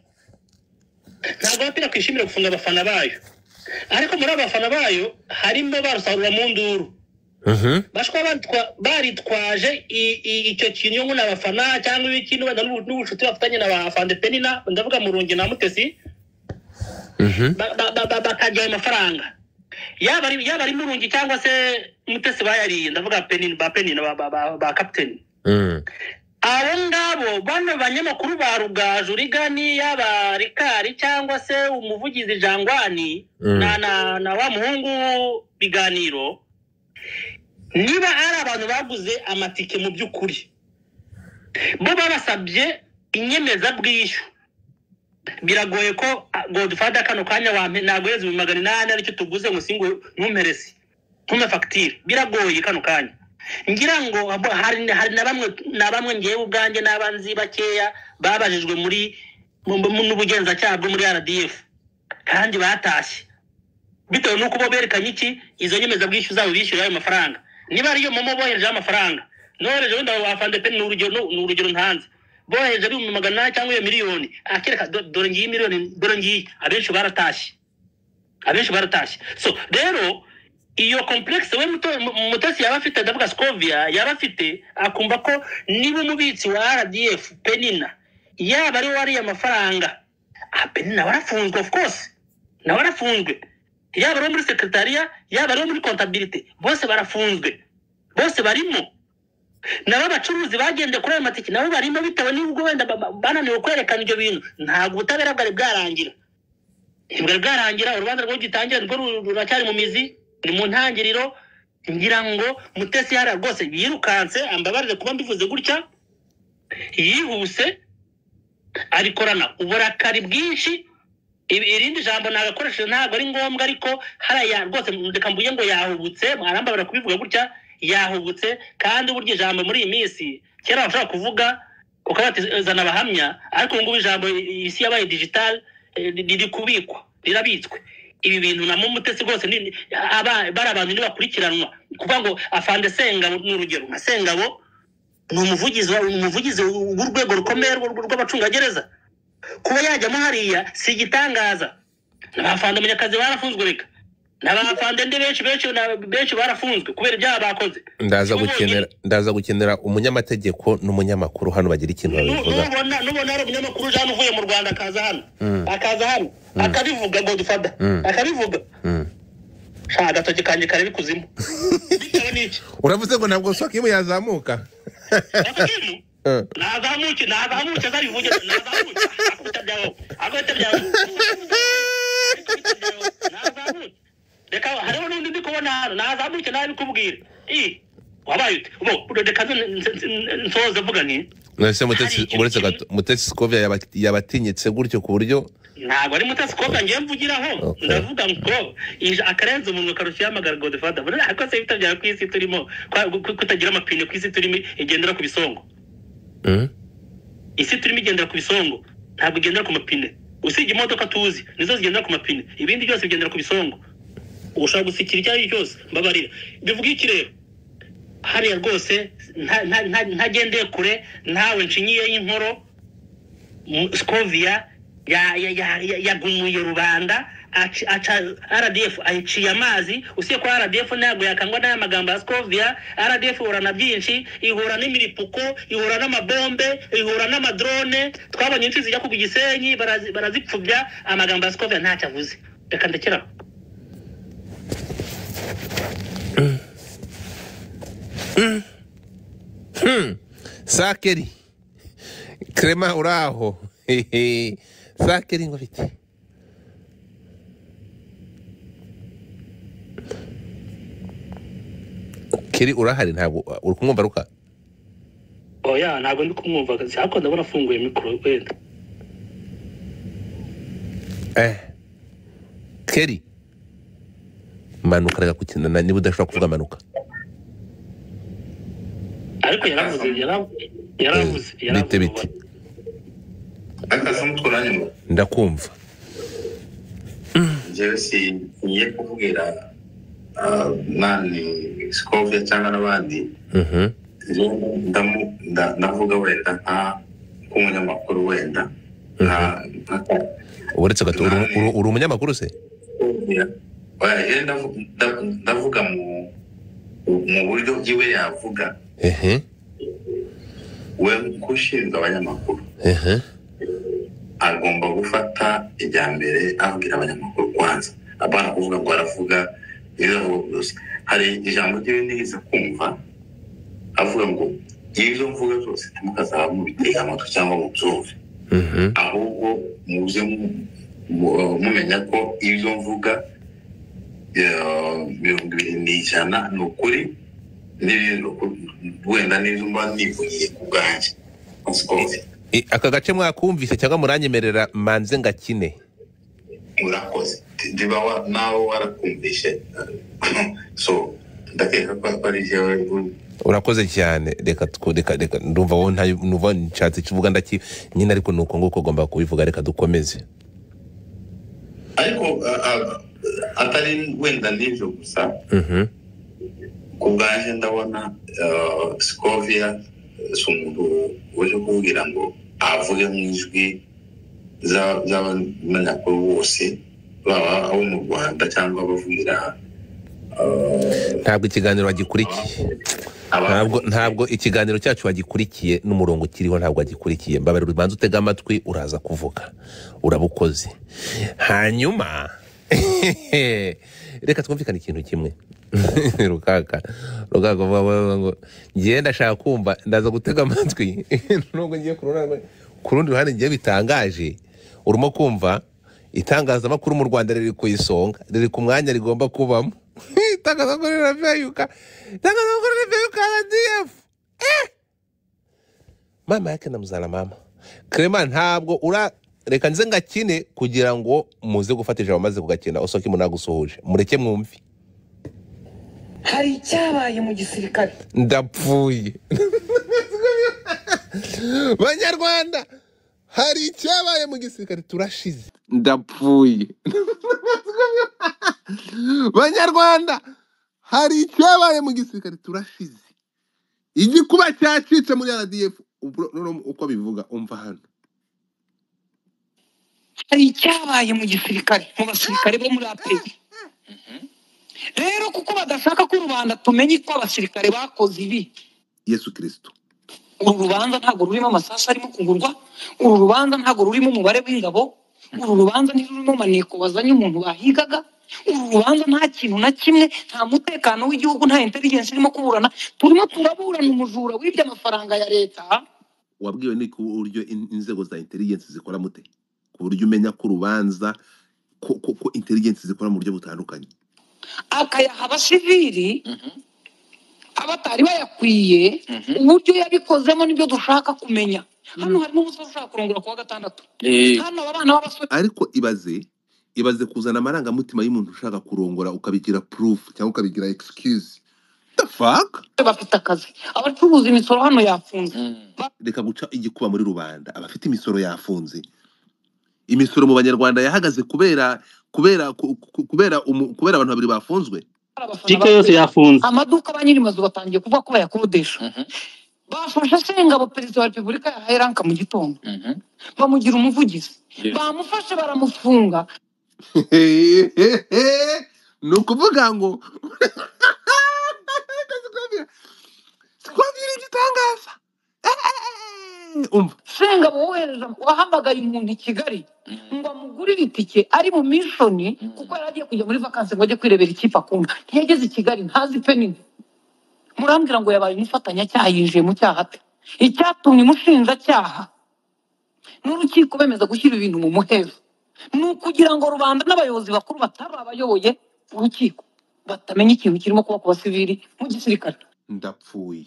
Ntabwo APR kwishimira gufunga abafana bayo, ariko muri abo bafana bayo harimo barusarura mu nduru. Bashwa baritwaje icyo kintu ngo n'abafana cyangwa ibiki wenda n'ubucuti bafitanye na ba Afande Penina, ndavuga Murungi na Mutesi, bakajya ayo mafaranga yaba ari Murungi cyangwa se Mutesi bayariye, ndavuga Penina ba Penina ba captain. Abo ngabo bano banyamakuru ba Rugaju Rigani, yaba Rikari cyangwa se umuvugizi Jangwani na wa muhungu Biganiro, niba ari abantu baguze amatike mu by'ukuri bo babasabye inyemezabwishyu. Biragoye ko Godfather kano kanya wampe naguheza 800 aricyo tuguze ngo singo ntumperese ntume facture, biragoye kano kanya. Ngira ngo hari na bamwe ngewe ubwanjye n'abanzi bakeya babajijwe muri n'ubugenzacyaha bwo muri RDF kandi batashye bitewe nuko bo berekanye iki izo nyemezabwishyu zabo bishyuye ayo mafaranga. Niba ariyo momo bohereje amafaranga, nohereje wenda afande pe n'urugero ntanze, bohereje 800 cyangwa iyo miliyoni, akereka dore ngiyi miliyoni, dore ngiyi, abenshi baratashye. So rero iyo complexe we Mutesi yaba afite, ndavuga Scovia yaba afite, akumva ko niba umubitsi wa RDF Penina yaba ari wariye amafaranga, Penina warafunzwe, of course nawe warafunzwe, yaba ari muri secretariat, yaba ari muri comptabilité, bose barafunzwe, bose barimo. Nabo abacuruzi bagende kuri ayo matike nabo barimo, bitewe n'ubwo wenda bananiwe kwerekana ibyo bintu. Ntabwo ubutabera bwari bwarangira, Ntibwari bwarangira, urubanza rwo gitangira nirwo ruracyari mu mizi, ni mu ntangiriro. Ngira ngo Mutesi hariya rwose yirukanse, ambabarire kuba mbivuze gutya, yihuse arikorana uburakari bwinshi. Irindi jambo nagakoresheje ntabwo ari ngombwa, ariko hariya rwose reka mvuge ngo yahubutse, arambabara kubivuga gutya, yahubutse. Kandi burya ijambo muri iyi minsi, kera washobora kuvuga ukaba wati zana abahamya, ariko ubu ngubu ijambo, isi yabaye digital, riri kubikwa, rirabitswe. Ibi bintu na Mutesi rwose bari abantu ntibakurikiranwa. Kuvuga ngo afande Sengabo ni urugero, nka Sengabo ni umuvugizi w'urwego rukomeye rw'abacungagereza, kuba yajyamo hariya si igitangaza. N'abafande Munyakazi barafunzwe, reka n'abafande ndi benshi benshi benshi barafunzwe kubera ibyaha bakoze. Ndaza Si bo gukenera, bonyine. ndaza gukenera umunyamategeko n'umunyamakuru hano bagira ikintu babivuga. Nubona hari umunyamakuru uje hano uvuye mu Rwanda akaza hano, akaza hano akabivuga, Godfather, akabivuga, sha agatoki kanjye kareba ikuzimu bitewe n'iki. Uravuze ngo ntabwo Swakimu yazamuka. Swakimu nazamuke, nazamuke azabivuge, nazamuke akubita byawe, akubita byawe, akubita byawe, nazamuke. Reka hariho n'undi ndi kubona hano, nazamuke nawe bikubwira. I wabaye ute bo? Reka nsoze mvuga nti None hari Mutesi, ikintu uretse kimwe gato, Mutesi Scovia yabatinyitse gutyo ku buryo ntabwo ari Mutesi Kobwa ngiye mvugiraho. Okay. Ndavuga ngo akarenze umunwa karushya hamagara Godfather. Buriya ariko se bitabyara ku isi turimo kutagira amapine, ku isi turimo igendera ku bisongo. Isi turimo igendera ku bisongo, ntabwo igendera ku mapine. Usibye imodoka tuzi nizo zigendera ku mapine, ibindi byose bigendera ku bisongo. Ushobora gusikira icyo ari cyo cyose. Mbabarira, bivuga iki rero? Hariya rwose ntagendeye kure, ntawe nshinyiye y'inkoro, Scovia yagumuye rubanda, aca RDF ayiciye amazi. Usibye ko RDF ntabwo yakangwa n'aya magambo ya Scovia. RDF ihura na byinshi, ihura n'imiripuko, ihura n'amabombe, ihura n'amadrone. Twabonye inshi zijya kugwa Gisenyi barazipfubya. Amagambo ya Scovia ntacyo avuze, reka ndekeraho. Sakeri Clement uraho? Sakeri ngo bite? Keri urahari? Ntabwo uri kumwumva ruka? Oya, ntabwo ndi kumwumva, ariko ndabona afunguye mikoro wenda. Keri manuka, reka gukina, niba udashobora kuvuga manuka. Ariko yaravuze, yaravuze, Bite yaravuze. bite? Akazi umutwe. Ndakumva. Njyewe singiye kuvugira nani Scovia cyangwa n'abandi. Njyewe ndavuga wenda nk'umunyamakuru wenda nka Uretse gato, nani uri umunyamakuru se? Scovia. Oya, njyewe ndavuga mu buryo bwiwe yavuga, we nk'ushinzwe abanyamakuru agomba gufata ijya mbere abwira abanyamakuru kwanza, apana kuvuga ngo aravuga ibyo avuga gusa. Hari ijambo ryiwe nigeze kumva avuga ngo ibyo mvuga byose ntimukazaba mubitega amatwi cyangwa mubyumve, ahubwo muze mumenya ko ibyo mvuga 20% ni ukuri, n'ibindi wenda n'ibyo mba nivugiye ku bwanjye. Scovia. Aka gace mwakumvise cyangwa muranyemerera manze ngakine? Murakoze. Ndiba nawe warakumvishe, so ndakeka ko ari jewe. Urakoze cyane. Reka reka ndumva wowe ndumva nshatse kivuga ndaki nyine, ariko nuko nguko ugomba kubivuga. Reka dukomeze. Ariko atari wenda n'ibyo gusa, ku bwanjye ndabona Scovia si umuntu uje kuvugira ngo avuge mu ijwi z'abanyamakuru bose, baba abo mu Rwanda cyangwa abavugira Ntabwo ikiganiro wagikurikiye. Ntabwo ikiganiro cyacu wagikurikiye n'umurongo ukiriho, ntabwo wagikurikiye. Mbabarira ubanza utega amatwi, uraza kuvuga urabukoze. Hanyuma reka twumvikane ikintu kimwe. Rukaka rukaka vuga ngo ngiye, ndashaka kumva, ndaza gutega amatwi nubwo ngiye ku rundi ruhande ngiye bitangaje. Urimo kumva Itangazamakuru mu Rwanda riri ku isonga, riri ku mwanya rigomba kubamo. Itangazamakuru riraveyuka, itangazamakuru riraveyuka RDF. Mama yake na muzana mama Clement, ntabwo ura, reka nze ngakine kugira ngo muze gufata ijambo maze kugakina. Osoki munagusuhuje, mureke mwumve. Hari icyabaye mu gisirikare. Ndapfuye banyarwanda, hari icyabaye mu gisirikare, turashize. Ndapfuye banyarwanda, hari icyabaye mu gisirikare, turashize. Igikuba cyacitse muri RDF. Noneho uko bivuga umva hano. Hari icyabaye mu gisirikare, mu basirikare bo muri APR. Rero kuko badashaka ko rubanda tumenye ko abasirikare bakoze ibi. Yesu Kristo. Uru rubanza ntabwo rurimo amasasu arimo kugurwa, uru rubanza ntabwo rurimo umubare w'ingabo, uru rubanza ntirurimo maneko wazanye umuntu bahigaga, uru rubanza nta kintu na kimwe, nta mutekano w'igihugu, nta intelligence irimo kuburana. Turimo turaburana umujura wibye amafaranga ya leta. Wabwiwe ni ku buryo inzego za intelligence zikora mute, ku buryo umenya ko urubanza ko intelligence zikora mu buryo butandukanye, akayaha abasivili abatari bayakwiye. Uburyo yabikozemo nibyo dushaka kumenya. Hano harimo umusore ushaka kurongora kuwa gatandatu. Hano aba bana b'abasore. Ariko ibaze kuzana amarangamutima y'umuntu ushaka kurongora ukabigira proof cyangwa ukabigira excuse. The fuck? Bafite akazi, abacuruza imisoro hano yafunze. Reka guca igikuba muri rubanda. Abafite imisoro yafunze. Imisoro mu banyarwanda yahagaze kubera kubera kubera kubera abantu babiri bafunzwe. Tike yose yafunze. Amaduka ba nyiri mazu batangiye kuvuga ko bayakodesha. Bafashe Sengabo, perezida wa repubulika yahaye ranka mu gitondo, bamugira umuvugizi, bamufashe baramufunga. Ni ukuvuga ngo Sikwabira igitangaza. Umva. Sengabo wohereza, wahamagaye umuntu i Kigali ngo amugurire itike ari mu mission, kuko yari agiye kujya muri vacances ngo ajye kwirebera ikipe akunda. Ntiyageze i Kigali, ntazi pe nini. Murambwira ngo yabaye umufatanyacyaha, yinjiye mu cyaha ate? Icyatumye umushinjacyaha n'urukiko bemeza gushyira ibintu mu muhezo ni ukugira ngo rubanda n'abayobozi bakuru batari abayoboye urukiko batamenya ikintu kirimo kuba ku basivili mu gisirikare. Ndapfuye.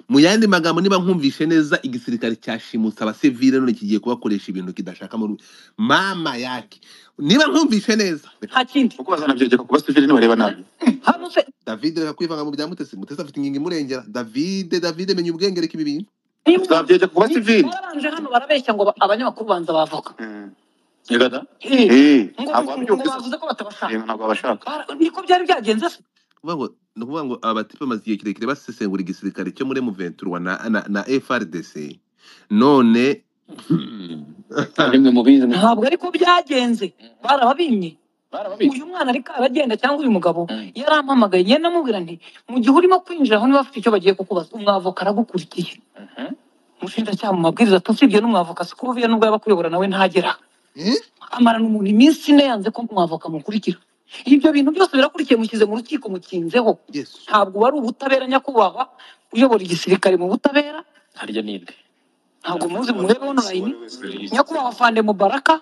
Mu yandi magambo, niba nkumvishe neza, igisirikare cyashimutse abasivile none kigiye kubakoresha ibintu kidashaka muri mama yake. Niba nkumvishe neza, nta kindi. Kuko bazanabyegeka ku basivili nibareba nabi. Hano se David, reka kwivanga mu bya Mutesi. Mutesi afite ingingo imurengera. David, menya ubwenge, reka ibi bintu. Bazabyegeka ku basivili. Barabanje hano barabeshya ngo abanyamakuru banza bavoka. Yegada? Ngo Ntabwo wabyumvise. bavuze ko batabashaka. Ntabwo babashaka. Niko byari byagenze se? Ni ukuvuga ngo abatipe bamaze igihe kirekire basesengura igisirikare cyo muri M23 na FRDC, none Rimwe mubizi. Ntabwo ariko byagenze, barababimye. Uyu mwana ariko aragenda, cyangwa uyu mugabo yarampamagaye, ngenda namubwira nti mu gihe urimo kwinjira aho, niba bafite icyo bagiye kukubaza, umwavoka aragukurikiye. Umushinjacyaha mu mabwiriza, tusibye n'umwavoka, sikuvuye nubwo yaba akuyobora nawe ntagera. Amarana umuntu iminsi 4 yanze ko umwavoka amukurikira. Ibyo bintu byose birakurikiye, mushyize mu rukiko, mukinzeho. Yesu. Ntabwo wari ubutabera, nyakubahwa uyobora igisirikare mu butabera. Harya ninde? Ntabwo muzi, murebe online. Nyakubahwa Fande Mubaraka,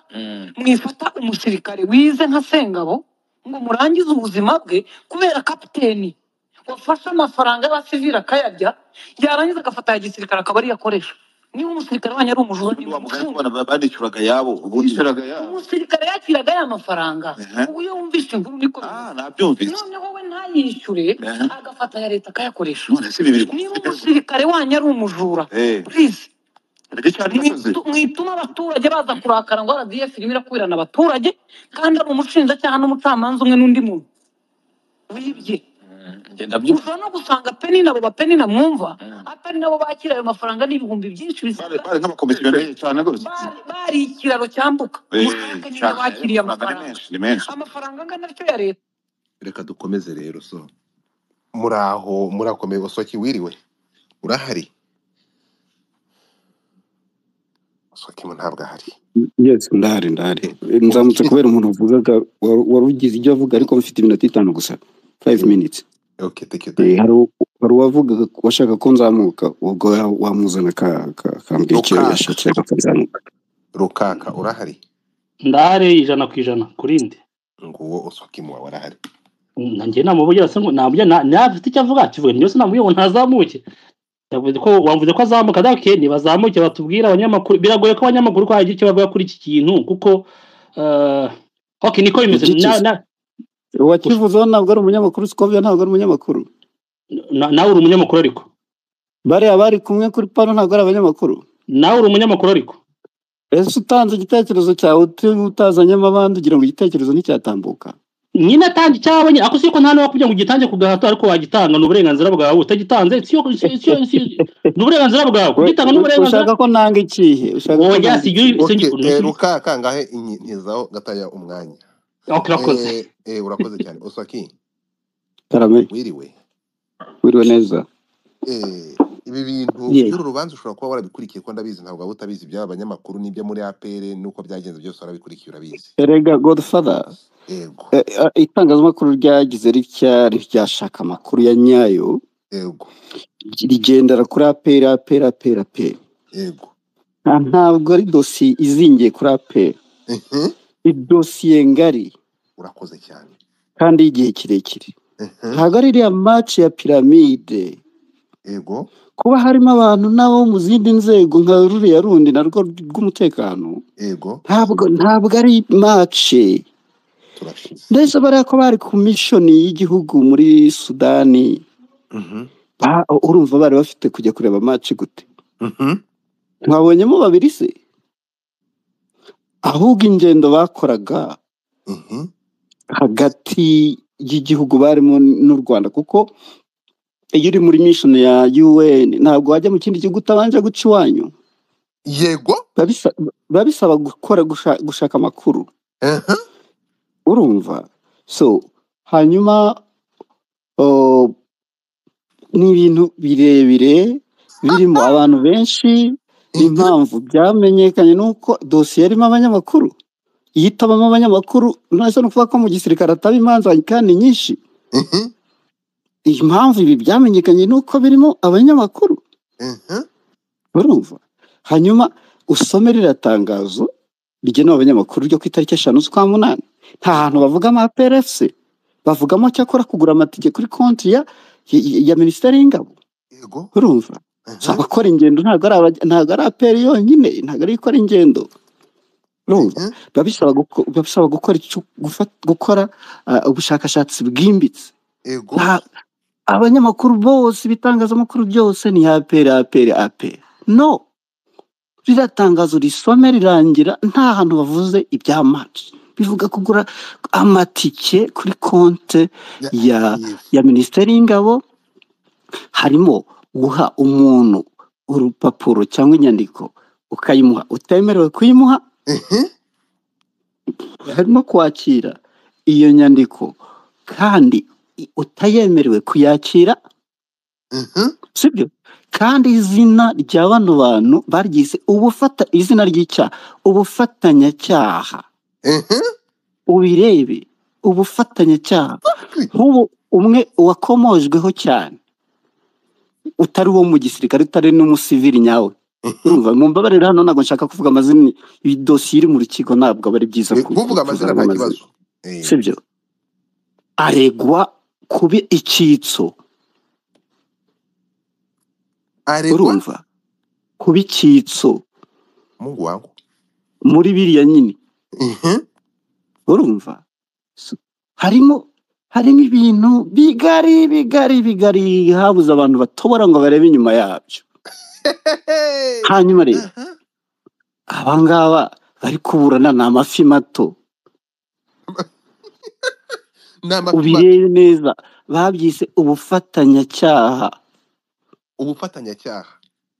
mwifata umusirikare wize nka Sengabo ngo murangize ubuzima bwe kubera kapiteni wafashe amafaranga y'abasivili akayarya, yarangiza agafata aya gisirikare akaba ariyo akoresha. Niba umusirikare wanyu ari umujura, Ubundi wa mugani kubona banishyuraga yabo ubundi. Bishyuraga yabo. Umusirikare yakiraga ya mafaranga. Ubu iyo wumvise inkuru niko bimeze. Nabyumvise. Noneho we ntayishyure, agafata aya leta akayakoresha. None se ibi biri Niba umusirikare wanyu ari umujura, please, Biracyari gasozi. Mwituma abaturage baza kurakara ngo RDF irimo irakubirana abaturage, kandi ari umushinjacyaha n'umucamanza umwe n'undi muntu wibye. Ngenda byumva. Ushobora no gusanga Penina, abo bapenina mwumva atari nabo bakira ayo mafaranga n'ibihumbi byinshi Bari bisaga. Bari nk'abakomisiyoneri cyane rwose. Bari ikiraro cyambuka. Mushake niba Cyane. bakiriye Amafaranga ni amafaranga, menshi, ni menshi. Amafaranga angana atyo ya leta. Reka dukomeze rero. So muraho, murakomeye? Osoki, wiriwe, urahari? Osoki mo ntabwo ahari. Yes, ndahari. Nzamutse kubera umuntu uvugaga wari ugize ibyo avuga, ariko mfite iminota 5 gusa, 5 minutes. Okay, take your time. Hari uwavugaga washaka ko nzamuka, ubwo wamuzana akambwira icyo Rukaka. yashakaga akazamuka. Rukaka, urahari? Ndahari 100% kurindi. Nguwo Oswakim wawe arahari. Nanjye namuvugira se ngo nabyo nafite icyo avuga kivuga niyo sinamubwiye ngo ntazamuke. Yavuze ko wavuze ko azamuka dake nibazamuke batubwira abanyamakuru. Biragoye ko abanyamakuru ko hagira icyo bavuga kuri iki kintu kuko okay niko bimeze. Igikize uwakivuzeho ntabwo ari umunyamakuru, Scovia ntabwo ari umunyamakuru. Nawe uri umunyamakuru ariko. Bariya bari kumwe kuri pano ntabwo ari abanyamakuru. Nawe uri umunyamakuru ariko. Ese utanze igitekerezo cyawe utazanyemo abandi ugira ngo igitekerezo nticyatambuka? Nyine atanga icyabonye ako siko nta n'uwakubwira ngo ugitange ku gahato, ariko wagitanga ni uburenganzira bwawe. Utagitanze ni uburenganzira bwawe. Kugitanga ni uburenganzira. Ushaka ko nanga ikihe? Ushaka ko Oya, nanga si ikihe? Okay, Rukaka ngahe ntizaho gataya umwanya. Okay, urakoze. Urakoze cyane. Oswaki. Karame. Wiriwe. Wiriwe neza. Ibi bintu by'uru rubanza ushobora kuba warabikurikiye ko ndabizi, ntabwo waba utabizi by'aba banyamakuru n'ibyo muri APR nuko byagenze byose warabikurikiye urabizi. Erega Godfather. Yego. Itangazamakuru ryagize ritya ryashaka amakuru ya nyayo. Yego. Rigendera kuri APR APR APR APR. Yego. Ntabwo ari dosiye izingiye kuri APR. Idosiye ngari. Urakoze cyane. Kandi y'igihe kirekire. Ntabwo ari iriya match ya piramide. Yego. Kuba harimo abantu nabo mu zindi nzego nka ruriya rundi narwo rw'umutekano. Yego. Ntabwo ari match. Turashize. Ndetse bariya ko bari ku mission y'igihugu muri Sudani. Urumva bari bafite kujya kureba match gute? Mwabonyemo babiri se? Ahubwo ingendo bakoraga hagati y'igihugu barimo n'u Rwanda, kuko iyo uri muri mission ya UN ntabwo wajya mu kindi gihugu utabanje guca iwanyu. Yego. Babisaba gukora gushaka amakuru. Urumva? So hanyuma ni ibintu birebire birimo abantu benshi. Impamvu byamenyekanye nuko dosiye yarimo abanyamakuru. Yitabamo abanyamakuru nasa no kuvuga ko mu gisirikare ataba imanza kandi nyinshi. Impamvu ibi byamenyekanye nuko birimo abanyamakuru. Urumva? Hanyuma usome ririya tangazo rigenewe abanyamakuru ryo ku itariki 5 z'ukwa 8. Nta hantu bavugamo APRFC, bavugamo cyakora kugura amatike kuri konti ya Minisiteri y'Ingabo. Yego. Urumva? Abakora ingendo ntabwo ari APR yonyine, ntabwo ari ikora ingendo. Urumva? Babisaba gukora ubushakashatsi bwimbitse. Yego. Abanyamakuru bose, ibitangazamakuru byose ni APR APR APR. No. Ririya tangazo risome rirangira nta hantu bavuze ibya match. Bivuga kugura amatike kuri konte ya Minisiteri y'Ingabo, harimo guha umuntu urupapuro cyangwa inyandiko ukayimuha utemerewe kuyimuha, harimo kwakira iyo nyandiko kandi utayemerewe kuyakira, sibyo? Kandi izina rya bano bantu baryize izina ry'icyaha ubufatanyacyaha. Ubirebe ubufatanyacyaha nk'ubu umwe wakomojweho cyane utari uwo mu gisirikare, utari n'umusivili nyawe. Urumva, mumbabarire hano ntabwo nshaka kuvuga amazina, iyi dosiye iri mu rukiko ntabwo aba ari byiza kuvuga amazina, nta kibazo. Sibyo? Aregwa kuba icyitso. Urumva? Kuba icyitso. Mungu wangu. Muri biriya nyine. Urumva? Harimo ibintu bigari habuze abantu batobora ngo barebe inyuma yabyo. Hanyuma rero abangaba bari kuburana ni amafi mato. Ubirebe neza, babyise ubufatanyacyaha. Ubufatanyacyaha.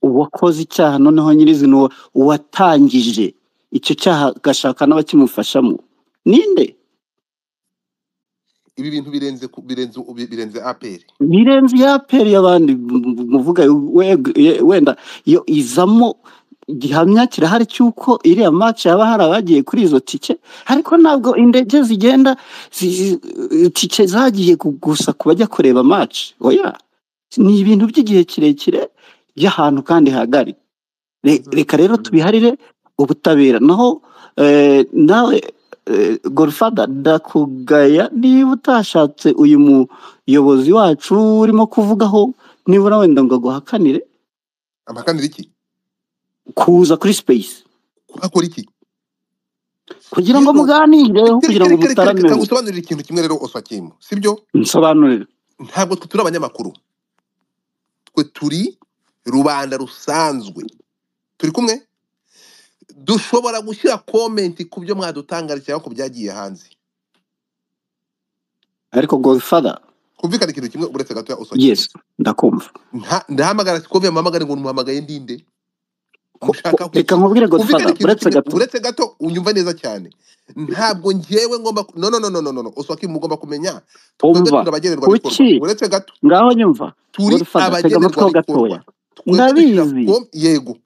Uwakoze icyaha noneho nyirizina uwatangije icyo cyaha agashaka n'abakimufashamo ninde? Ibi bintu birenze APR. Birenze APR y'abandi muvuga wenda iyo izamo gihamya kirahari cyuko iriya match yaba hari abagiye kuri izo tike, ariko ntabwo indege zigenda tike zagiye gusa kubajya kureba match. Oya, ni ibintu by'igihe kirekire by'ahantu kandi hagari. Reka rero tubiharire ubutabera. Naho Nawe Godfather, ndakugaya niba utashatse uyu muyobozi wacu urimo kuvugaho, nibura wenda ngo aguhakanire. Amakanira iki? Kuza kuri space. Kuhakora iki? Kugira ngo Rero muganireho, kugira ngo reka reka reka mutarameho. Ngusobanurire ikintu kimwe rero, Oswakimu, sibyo? Nsobanurire. Ntabwo twe turi abanyamakuru, twe turi rubanda rusanzwe, turi kumwe, dushobora gushyira comment ku byo mwadutangarije cyangwa ku byagiye hanze. Ariko Godfather, Kumvikana ikintu kimwe, uretse gato ya Oswakimu. Yes, ndakumva. Ndahamagara Sikovia, mpamagare ngo muhamagaye ndinde? Mushaka Reka kuki? nkubwire Kumvikana Godfather, ikintu uretse kimwe, gato. Uretse gato, unyumva neza cyane. Ntabwo ngewe ngomba no no no no no no no Oswakimu, mugomba kumenya twebwe Umva, turi abagenerwabikorwa. Kuki? Uretse gato, Ngaho nyumva. Turi Godfather, tega amatwi ho abagenerwabikorwa, gatoya. twebwe dushyira Ndabizi. Yego.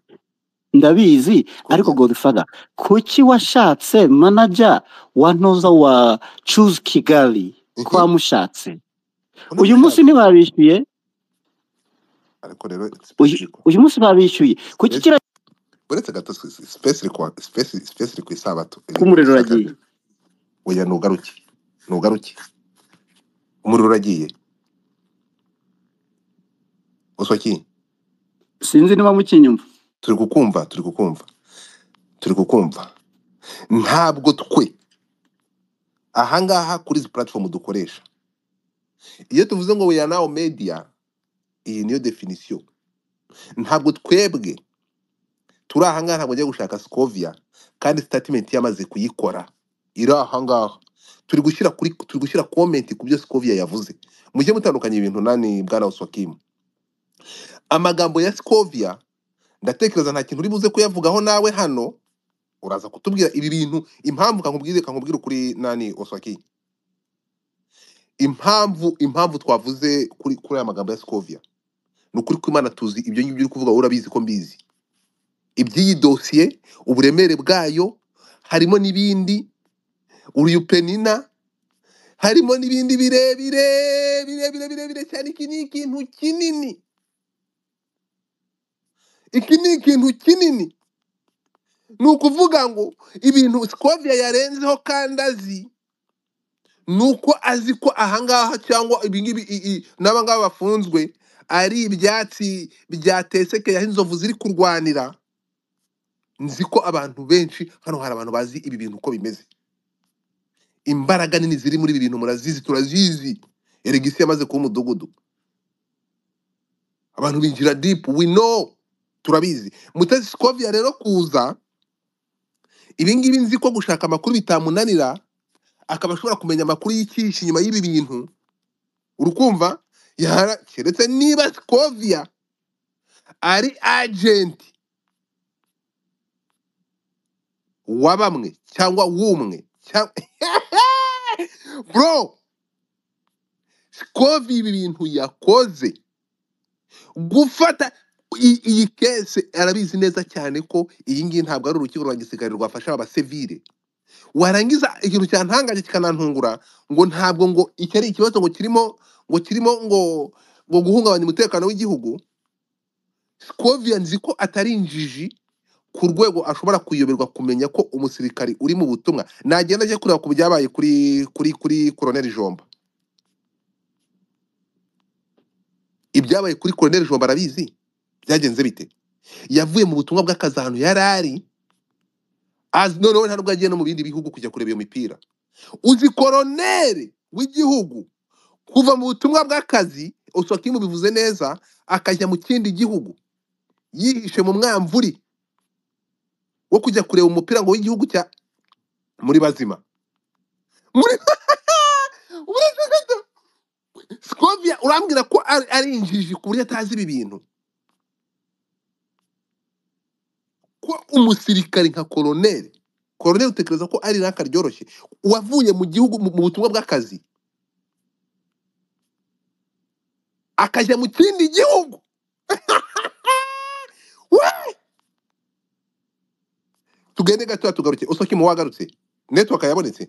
Ndabizi, ariko Komeza. Godfather, kuki washatse manager wa ntoza wa Choose Kigali? Ko wamushatse uyu munsi Unamushatse ntibabishyuye? Ariko rero Uyu munsi babishyuye kuki? Space Kira uretse gato, space iri kwa space iri ku isabato, iri ko umuriro ku uragiye. Saturday. Oya, nugaruke, nugaruke, umuriro uragiye. Uswaki? Sinzi niba mukinyumva. Turi kukumva, turi kukumva, turi kukumva. Ntabwo twe ahangaha kuri izi platform dukoresha, iyo tuvuze ngo we are now media, iyi niyo definition. Ntabwo twebwe turi ahangaha, ntabwo njya gushaka Scovia kandi statement yamaze kuyikora iri ahangaha. Turi gushyira comment ku byo Scovia yavuze. Mujye mutandukanya ibintu. Nani, bwana Oswakim, amagambo ya Scovia ndatekereza nta kintu uri buze kuyavugaho. Nawe hano uraza kutubwira ibi bintu impamvu. Kankubwire ukuri, nani, Oswaki, impamvu twavuze kuri aya magambo ya Scovia ni ukuri kw'Imana. Tuzi ibyo ngibyo uri kuvuga, wowe urabizi ko mbizi iby'iyi dosiye, uburemere bwayo, harimo n'ibindi uyu Penina, harimo n'ibindi birebire birebire birebire cyane. Iki ni ikintu kinini, iki ni ikintu kinini. Ni ukuvuga ngo ibintu Scovia yarenzeho kandi azi, ni uko azi ko ahangaha cyangwa ibingibi n'aba ngaba bafunzwe ari ibyatsi byatesekeye aho inzovu ziri kurwanira. Nzi ko abantu benshi hano, hari abantu bazi ibi bintu uko bimeze, imbaraga nini ziri muri ibi bintu murazizi, turazizi. Erega isi yamaze kuba umudugudu, abantu binjira deep, we know, turabizi. Mutesi Scovia rero kuza ibi ngibi, nzi ko gushaka amakuru bitamunanira, akaba ashobora kumenya amakuru y'ikihishe inyuma y'ibi bintu. Urukumva yara, keretse niba Scovia ari agent wa bamwe cyangwa w'umwe cyangwa bro, Scovia ibi bintu yakoze, gufata iyi kese, arabizi neza cyane ko iyi ngiyi ntabwo ari urukiko rwa gisirikare rwafasha abasivile. Warangiza ikintu cyantangaje kikanantungura, ngo ntabwo ngo iki ari ikibazo ngo kirimo ngo guhungabanya umutekano w'igihugu. Scovia nzi ko atari injiji ku rwego ashobora kuyoberwa kumenya ko umusirikari uri mu butumwa nagenda ajya kureba ku byabaye kuri Colonel Jomba. Ibyabaye kuri Colonel Jomba arabizi, byagenze bite? Yavuye mu butumwa bw'akazi ahantu yari ari azi, noneho nta nubwo yagiye no mu bindi bihugu kujya kureba iyo mipira. Uzi koroneri w'igihugu kuva mu butumwa bw'akazi, Oswakimu bivuze neza, akajya mu kindi gihugu yihishe mu mwamvuri wo kujya kureba umupira ngo w'igihugu cya muri bazima muri Scovia. Urambwira ko ari injiji ku buryo atazi ibi bintu, ko umusirikari nka koroneri utekereza ko ari ranka ryoroshye, wavuye mu gihugu mu butumwa bw'akazi akajya mu kindi gihugu? We! Tugende gatoya tugaruke. Usokimu, wagarutse? Network yabonetse.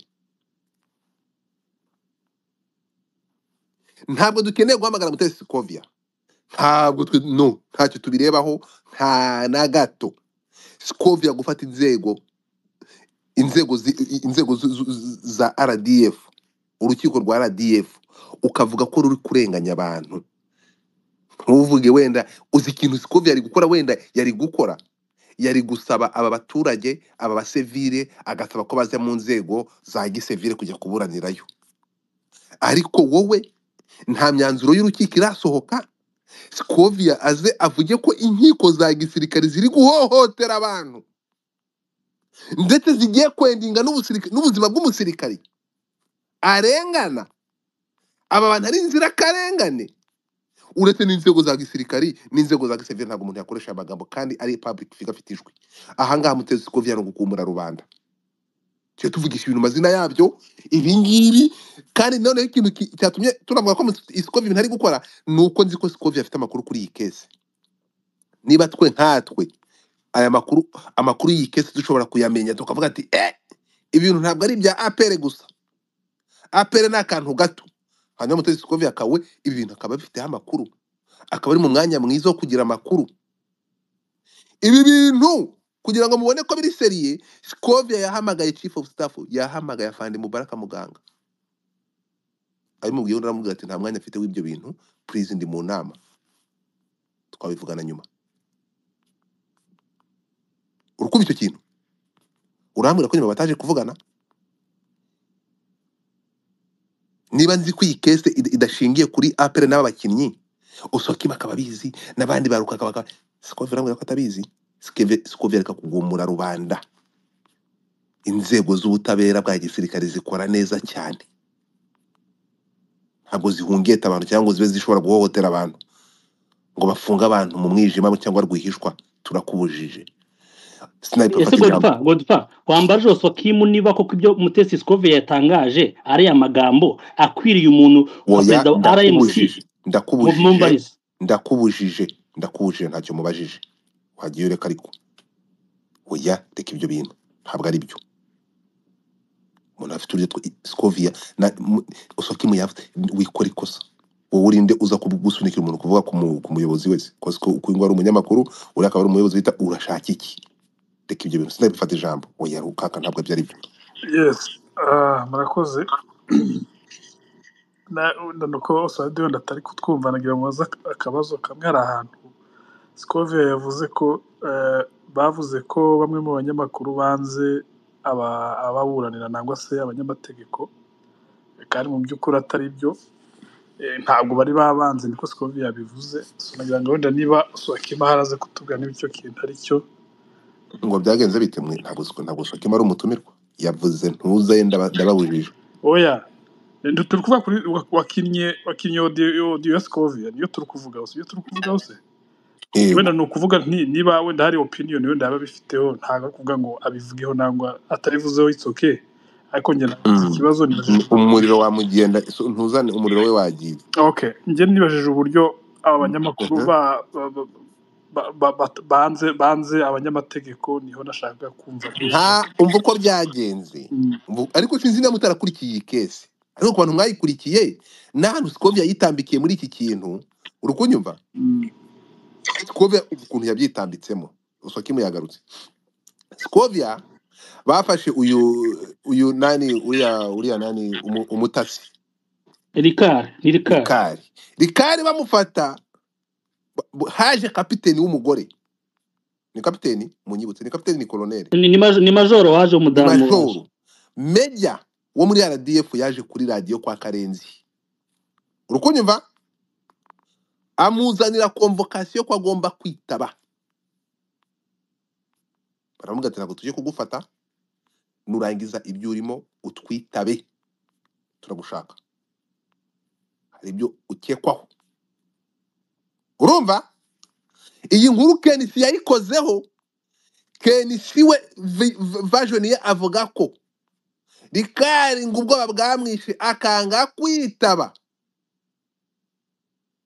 Ntabwo dukeneye guhamagara Mutesi Scovia, ntabwo twe no ntacyo tubirebaho, nta na gato. Scovia gufata inzego Inzego inzego za RDF, urukiko rwa RDF, ukavuga ko ruri kurenganya abantu, ntuvuge wenda uzi ikintu Scovia yari gukora, wenda yari gukora, yari gusaba aba baturage, aba basivile, agasaba ko baza mu nzego za gisivile kujya kuburanirayo. Ariko wowe nta myanzuro y'urukiko irasohoka, Scovia aze avuge ko inkiko za gisirikare ziri guhohotera abantu, ndetse zigiye kwendinga n'ubuzima bw'umusirikari arengana. Aba bantu ari inzirakarengane. Uretse n'inzego za gisirikari n'inzego za gisivile, ntabwo umuntu yakoresha amagambo kandi ari public figure afite ijwi. Ahangaha Mutesi Scovia ni ugukumura rubanda, tujye tuvugisha ibintu amazina yabyo ibi ngibi. Kandi noneho ikintu cyatumye tunavuga ko Scovia ibintu ari gukora ni uko nzi ko Scovia afite amakuru kuri iyi kesi. Niba twe nkatwe aya makuru, amakuru y'iyi kesi dushobora kuyamenya, tukavuga ati ibintu ntabwo ari ibya APR gusa, APR ni akantu gato. Hanyuma Mutesi Scovia akawe ibi bintu akaba abifiteho amakuru, akaba ari mu mwanya mwiza wo kugira amakuru. Ibi bintu kugira ngo mubone ko biri seriye, Scovia yahamagaye chief of staff, yahamagaye afande Mubaraka Muganga, abimubwiye undi aramubwira ati nta mwanya afite w'ibyo bintu, please ndi mu nama, twabivugana nyuma. Urukumva icyo kintu, urambwira ko nyuma bataje kuvugana? Niba nzi ko iyi kese idashingiye kuri APR n'aba bakinnyi, Usokima akaba abizi n'abandi baruka akaba, Scovia arambwira ko atabizi. Scovia areka kugumura rubanda. Inzego z'ubutabera bwa gisirikare zikora neza cyane, ntabwo zihungeta abantu cyangwa ngo zibe zishobora guhohotera abantu ngo bafunge abantu mu mwijima cyangwa rwihishwa. Turakubujije. Sniper, Ese fata ijambo. Godfa wambaje Osokimu niba koko ibyo Mutesi Scovia yatangaje ari amagambo akwiriye umuntu nka Oya, perezida wa RMC? ndakubujije, Mumbarize. ndakubujije, ntacyo mubajije. Wagiye ureka ariko. Oya, reka ibyo bintu ntabwo ari byo. Umuntu afite uburyo Scovia na Osokimu yavuze, wikora ikosa. Wowe urinde uza gusunikira umuntu kuvuga ku muyobozi wese, ko uko ngo ari umunyamakuru, uriya akaba ari umuyobozi wita, urashaka iki? Reka ibyo bintu. Sniper, fata ijambo. Oya rukaka, ntabwo byari byo. Yes, murakoze. Nuko Oswald wenda atari kutwumva, nagira ngo aze akabazo kamwe. Hari ahantu Scovia yavuze ko bavuze ko bamwe mu banyamakuru banze ababuranira nangwa se abanyamategeko, kandi mu by'ukuri atari byo. Ntabwo bari babanze, niko Scovia yabivuze. So nagira ngo wenda niba Swakima haraze kutubwira niba icyo kintu ari cyo. Ngo byagenze bite? Mwe ntabwo Sokima ari umutumirwa, yavuze ntuze, ndababujije. Oya, turi kuvuga kuri wakinnye audio ya Scovia, niyo turi kuvuga hose, iyo turi kuvuga hose. Yego. Wenda ni ukuvuga nti niba wenda hari opinion wenda yaba abifiteho, ntabwo ari ukuvuga ngo abivugeho nangwa atabivuzeho, it's okay. Ariko njye nagize ikibazo nibajije. Umuriro wamugenda, ntuzane umuriro we wagiye. Okay, njye nibajije uburyo aba banyamakuru banze abanyamategeko, niho nashakaga kumva. Nta umva uko byagenze. Ariko sinzi niba mutarakurikiye iyi kesi, ariko ku bantu mwayikurikiye n'ahantu Scovia yitambikiye muri iki kintu, uri kunyumva? Scovia ukuntu yabyitambitsemo, Osokimu yagarutse. Scovia bafashe uyu nani, uriya nani, umutasi Rikari, ni Rikari. Rikari bamufata, haje kapiteni w'umugore, ni kapiteni munyibutse, ni kapiteni, ni koloneli, Ni majoro waje, ni umudamu waje. Majoro meja wo muri RDF yaje kuri radiyo kwa Karenzi, urukunyumva, amuzanira convocation ko agomba kwitaba. Baramubwira ati ntabwo tujye kugufata, nurangiza ibyo urimo utwitabe, turagushaka, hari ibyo ukekwaho. Urumva iyi nkuru Kenisi yayikozeho. Kenisi we version ye avuga ko Rikari ngo ubwoba bwamwishe akanga kwitaba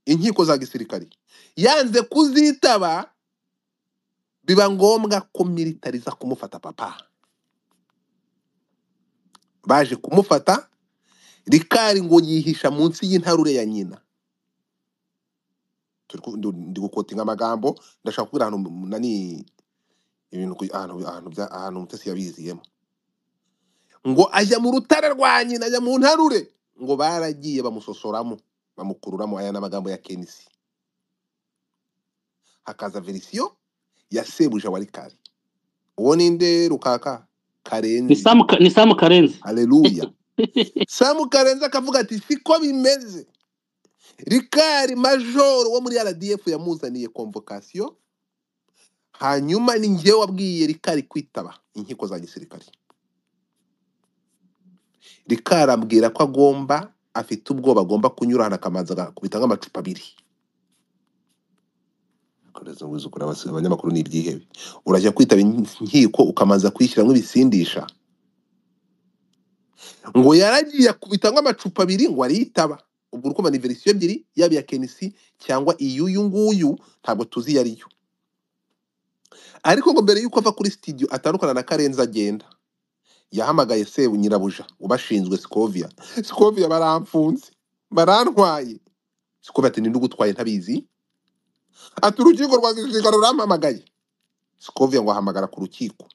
inkiko za gisirikari, yanze kuzitaba, biba ngombwa ko militari iza kumufata. Papa baje kumufata, Rikari ngo yihisha munsi y'intarure ya nyina. Ndi gukotinga amagambo, ndashaka kubwira ahantu nani ibintu ahantu ahantu ahantu Mutesi yabiziyemo. Ngo ajya mu rutare rwa nyina, ajya mu ntarure, ngo baragiye bamusosoramo, bamukururamo. Aya ni amagambo ya Kenisi. Hakaza verisiyo ya sebuja wa Rikari. Uwo ninde? Rukaka Ni Karenzi. Ni Samu Karenzi. Haleluya. Samu Karenzi akavuga ati siko bimeze. Rikari majoro wo muri RDF yamuzaniye convocation, hanyuma ni njyewe wabwiye Rikari kwitaba inkiko za gisirikare. Rikari ambwira ko agomba, afite ubwoba, agomba kunyura ahantu akamanza agakubita nk'amacupa abiri. Abanyamakuru ni ibyihebe. Urajya kwitaba inkiko ukamanza kwishyiramo ibisindisha. Ngo yaragiye akubita nk'amacupa abiri ngo aritaba. Ubwo urumva ni verisiyo ebyiri, yaba iya Kenisi cyangwa iy'uyu nguyu, ntabwo tuzi iyo ariyo. Ariko ngo mbere y'uko ava kuri studio atandukana na Karenzi agenda, yahamagaye sebu nyirabuja ubashinzwe Scovia. Scovia baramfunze, barantwaye. Scovia ati ninde ugutwaye ntabizi? Ati urukiko rwa gisirikare rurampamagaye. Scovia ngo ahamagara ku rukiko,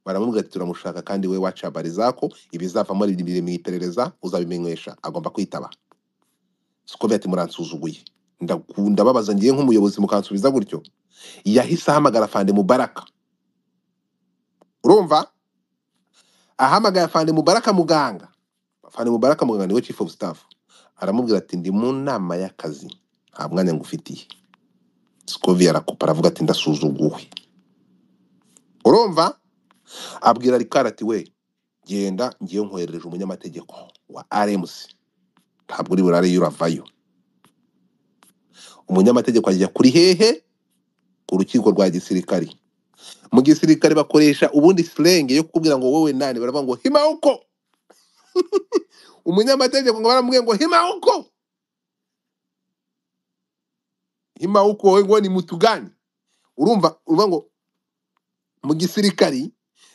baramubwira ati turamushaka kandi we waca habari zako, ibizavamo biri mu iperereza uzabimenyesha, agomba kwitaba. Scovia ati muransuzuguye, ndababaza ngiye nk'umuyobozi mukansubiza gutyo. Yahise ahamagara Afande Mubaraka. Urumva, ahamagaye Afande Mubaraka muganga. Afande Mubaraka muganga niwe chief of staff. Aramubwira ati ndi mu nama y'akazi, nta mwanya ngufitiye. Scovia arakupa aravuga ati ndasuzuguwe. Urumva, abwira Rikari ati we genda, ngiye nkoherereje umunyamategeko wa RMC, ntabwo uri burare uravayo. Umunyamategeko ajya kuri hehe? Ku rukiko rwa gisirikari. Mu gisirikare bakoresha ubundi slang yo kukubwira ngo wowe nani, baravuga ngo hima uko. Umunyamategeko ngo baramubwiye ngo hima uko, hima uko wowe ngo ni mutugani. Urumva, urumva ngo mu gisirikari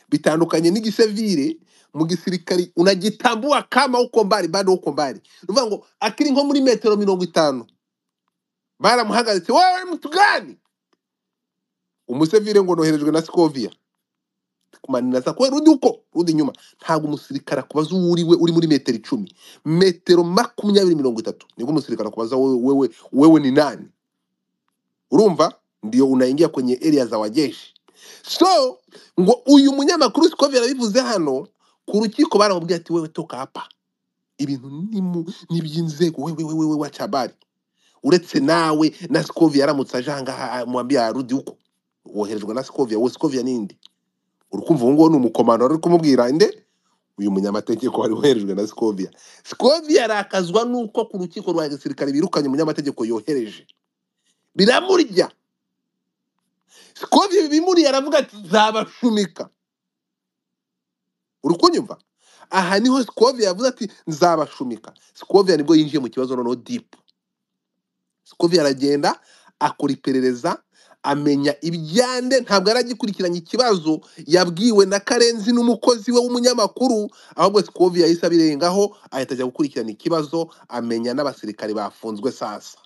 bitandukanye n'igisivile. Mu gisirikari unagitambua kama uko mbali bado uko mbali. Urumva ngo akiri nko muri metero 50 baramuhagaritse, wowe mutugani. Umusivile ngo noherejwe na Scovia kumanina za kwa rudi uko rudi nyuma. Ntabwo umusirikare akubaza uwo uri we uri muri metero 10, metero 20, 30 nibwo umusirikare akubaza wewe wewe ni nani. Urumva, ndio unaingia kwenye area za wajeshi. So ngo uyu munyamakuru Scovia yarabivuze hano ku rukiko, baramubwiye ati wewe toka hapa, ibintu niby'inzego, wewe wewe wewe wacha habari. Uretse nawe na Scovia yaramutse aje ahangaha amwambia arudi uko, woherejwe na Scovia. Wowe Scovia ninde? Urukumva uwo nguwo ni umukomando wari uri kumubwira inde? Uyu munyamategeko wari woherejwe na Scovia. Scovia arakazwa nuko ku rukiko rwa gisirikare birukanye umunyamategeko yohereje, biramurya. Scovia bimuriye aravuga ati nzabashumika. Urukunyumva, aha niho Scovia yavuze ati nzabashumika. Scovia nibwo yinjiye mu kibazo noneho deep. Scovia aragenda akora iperereza, amenya ibyande. Ntabwo yaragikurikiranye ikibazo yabwiwe na Karenzi n'umukozi we w'umunyamakuru, ahubwo Scovia yahise abirengaho ahita ajya gukurikirana ikibazo, amenya n'abasirikare bafunzwe. Sasa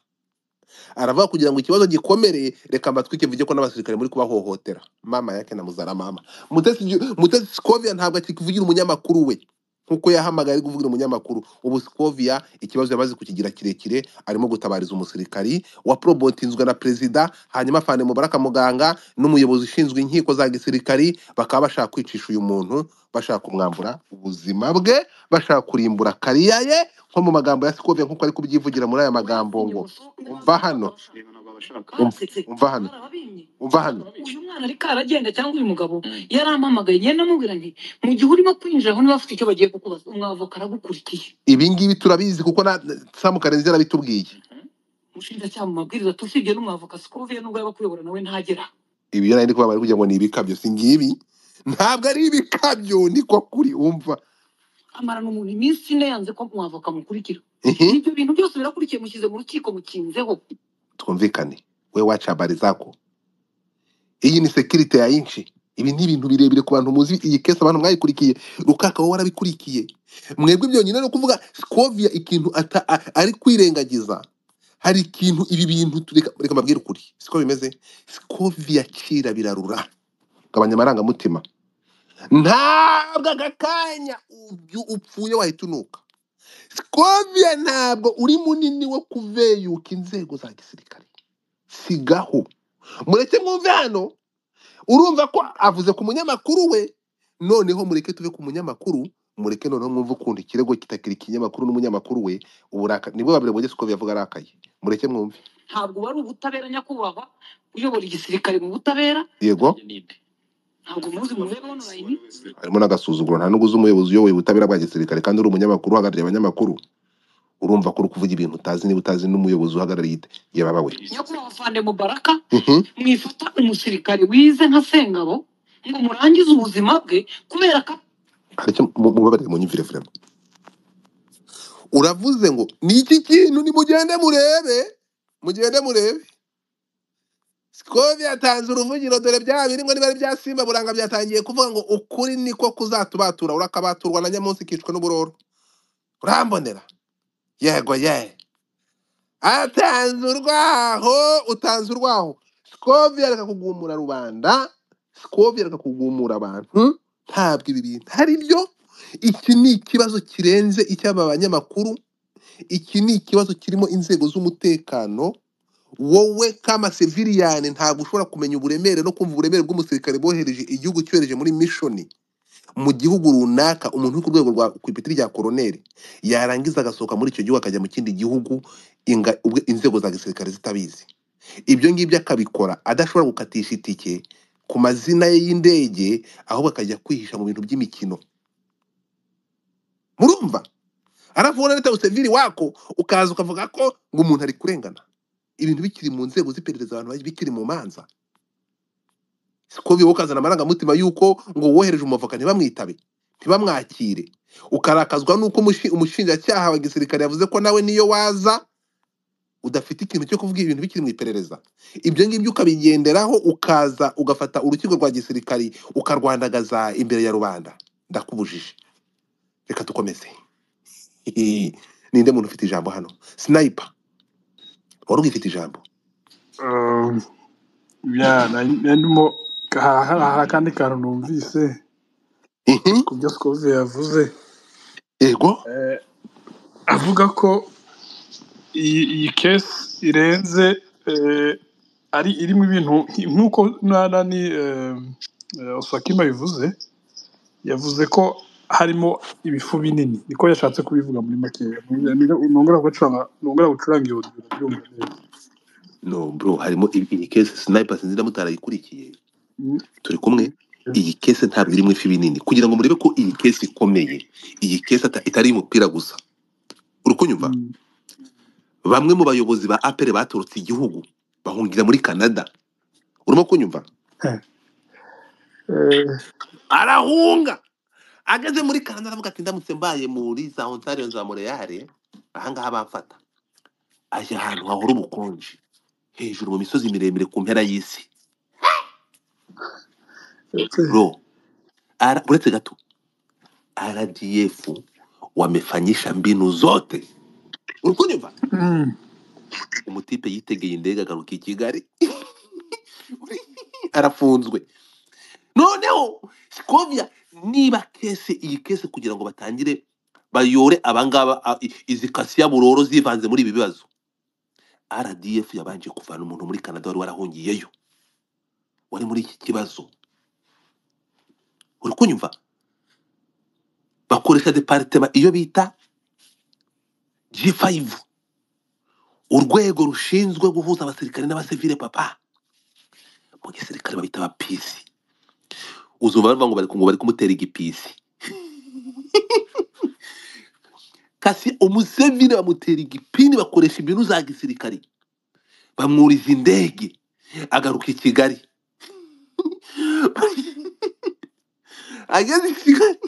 aravuga kugira ngo ikibazo gikomere, reka mbatwike mvuge ko n'abasirikare muri kubahohotera. Mama yake na muzara mama. Mutesi Scovia ntabwo akivugira umunyamakuru we nkuko yahamagaye ari kuvugira umunyamakuru. Ubu Scovia ikibazo yamaze kukigira kirekire, arimo gutabariza umusirikari wa promotinzwe na perezida, hanyuma Afande Mubaraka muganga n'umuyobozi ushinzwe inkiko za gisirikari bakaba bashaka kwicisha uyu muntu, bashaka kumwambura ubuzima bwe, bashaka kurimbura kariya ye, nko mu magambo ya Scovia nkuko ari kubyivugira muri aya magambo ngo umva hano, umva hano, umva hano. Uyu mwana ariko aragenda cyangwa uyu mugabo yarampamagaye, ngenda namubwira nti mu gihe urimo kwinjira aho niba bafite icyo bagiye kukubaza, umwavoka aragukurikiye. Ibi ngibi turabizi kuko na Samu Karenzi yarabitubwiye. Umushinjacyaha mu mabwiriza tusibye n'umwavoka Scovia nubwo yaba akuyobora nawe ntagera. Ibi yo nari ndi kuba bari kugira ngo ni ibikabyo, si ngibi, ntabwo ari ibikabyo, niko kuri. Umva, amarana umuntu iminsi 4 yanze ko umwavoka amukurikira. Ibyo bintu byose birakurikiye, mushyize mu rukiko mukinzeho. Twumvikane, we wacha habari zako. Iyi ni security ya inchi. Ibi ni ibintu birebire ku bantu muzi iyi case, abantu mwayikurikiye. Rukaka wowe warabikurikiye. Mwebwe byonyine no kuvuga Scovia ikintu ari kwirengagiza. Hari ikintu ibi bintu reka mbabwire ukuri, siko bimeze. Scovia kira birarura, gabanya amarangamutima. Ntabwo aka kanya upfuye wahita unuka. Scovia ntabwo uri munini wo kuveyuka inzego za gisirikare. Sigaho. Mureke mwumve hano, urumva ko avuze ku munyamakuru we, noneho mureke tuve ku munyamakuru, mureke noneho mwumve ukuntu ikirego kitakiri ikinyamakuru n'umunyamakuru we, uburakari nibwo babiri bogeze uko yavuga arakaye. Mureke mwumve. Ntabwo wari ubutabera nyakubahwa uyobora igisirikare mu butabera. Yego. Ntabwo muzi murebe online. Harimo n'agasuzuguro, nta nubwo uzi umuyobozi uyoboye ubutabera bwa gisirikare kandi uri umunyamakuru uhagarariye abanyamakuru. Urumva ko uri kuvuga ibintu utazi niba utazi n'umuyobozi uhagarariye yababa we. Nyakubahwa Fande Mubaraka, mwifata umusirikare wize nka Sengabo ngo murangize ubuzima bwe kubera ko hari icyo mubabarire munyumvire vraiment. Uravuze ngo ni iki kintu, nimugende murebe, mugende murebe. Scovia yatanze uruvugiro, dore bya biri ngo niba ari bya Simba Buranga byatangiye kuvuga ngo ukuri niko kuzatubatura, urakabaturwa na nyamunsi kicwa n'uburoro. Urambonera? Yego ye. Atanze urwaho, utanze urwaho. Scovia areka kugumura rubanda, Scovia areka kugumura abantu. Ntabwo ibi bintu ari byo. Iki ni ikibazo kirenze icy'aba banyamakuru, iki ni ikibazo kirimo inzego z'umutekano. Wowe kama seviriyani ntabwo ushobora kumenya uburemere no kumva uburemere bw'umusirikare bohereje igihugu cyohereje muri mishoni mu gihugu runaka. Umuntu uri ku rwego rwa ku ipeti rya koroneri yarangiza agasohoka muri icyo gihugu akajya mu kindi gihugu, inzego za gisirikare zitabizi. Ibyo ngibyo akabikora adashobora gukatisha itike ku mazina ye y'indege, ahubwo akajya kwihisha mu bintu by'imikino. Murumva? Aravuga leta useviri wako ukaza ukavuga ko ngo umuntu ari kurengana, ibintu bikiri mu nzego z'iperereza, abantu bikiri mu manza. Siko biwo ukazana amarangamutima yuko ngo wohereje umavoka ntibamwitabe, ntibamwakire, ukarakazwa nuko umushinjacyaha wa gisirikare yavuze ko nawe niyo waza udafite ikintu cyo kuvuga ibintu bikiri mu iperereza. Ibyo ngibyo ukabigenderaho, ukaza ugafata urukiko rwa gisirikari ukarwandagaza imbere ya rubanda. Ndakubujije, reka dukomeze. Ninde muntu ufite ijambo hano? Sniper wari ugifite ijambo? Ya, ndimo hari akandi kantu numvise ku byo Scovia yavuze. Yego. Avuga ko iyi case irenze, ari irimo ibintu nk'uko nani Osakima bivuze, yavuze ko harimo ibifu binini, niko yashatse kubivuga muri makeya. Nongera gucuranga iyo audio ndabyumva neza. No bro, harimo iyi case Sniper sinzi ndamutarayikurikiye. Turi kumwe. Iyi case ntabwo irimo ifi binini, kugira ngo murebe ko iyi case ikomeye. Iyi case itari umupira gusa. Uri kunyumva? Bamwe mu bayobozi ba APR baturutse igihugu bahungira muri Canada. Urimo kunyumva? Arahunga ageze muri Canada aravuga ati ndamutse mbaye muri za Ontario za Montreal, ahangaha bamfata. Ajya ahantu hahora ubukonje, hejuru mu misozi miremire ku mpera y'isi. Bro, uretse gato, RDF wamefanyisha mbinu zote. Uri kunyumva? Umutipe yitegeye indege agaruka i Kigali arafunzwe. Noneho Scovia, niba kese iyi kese kugira ngo batangire bayore abangaba, izi kasiya buroro zivanze muri ibi bibazo, RDF yabanje kuvana umuntu muri Canada wari warahungiyeyo, wari muri iki kibazo. Uri kunyumva? Bakoresha departement iyo bita G5, urwego rushinzwe guhuza abasirikare n'abasivile. Papa, mu gisirikare babita abapisi. Uzumva bavuga ngo bari kumutera igipisi. Kasi umusivile bamutera igipini, bakoresha ibintu za gisirikare, bamwuriza indege agaruka i Kigali. Ageze i Kigali,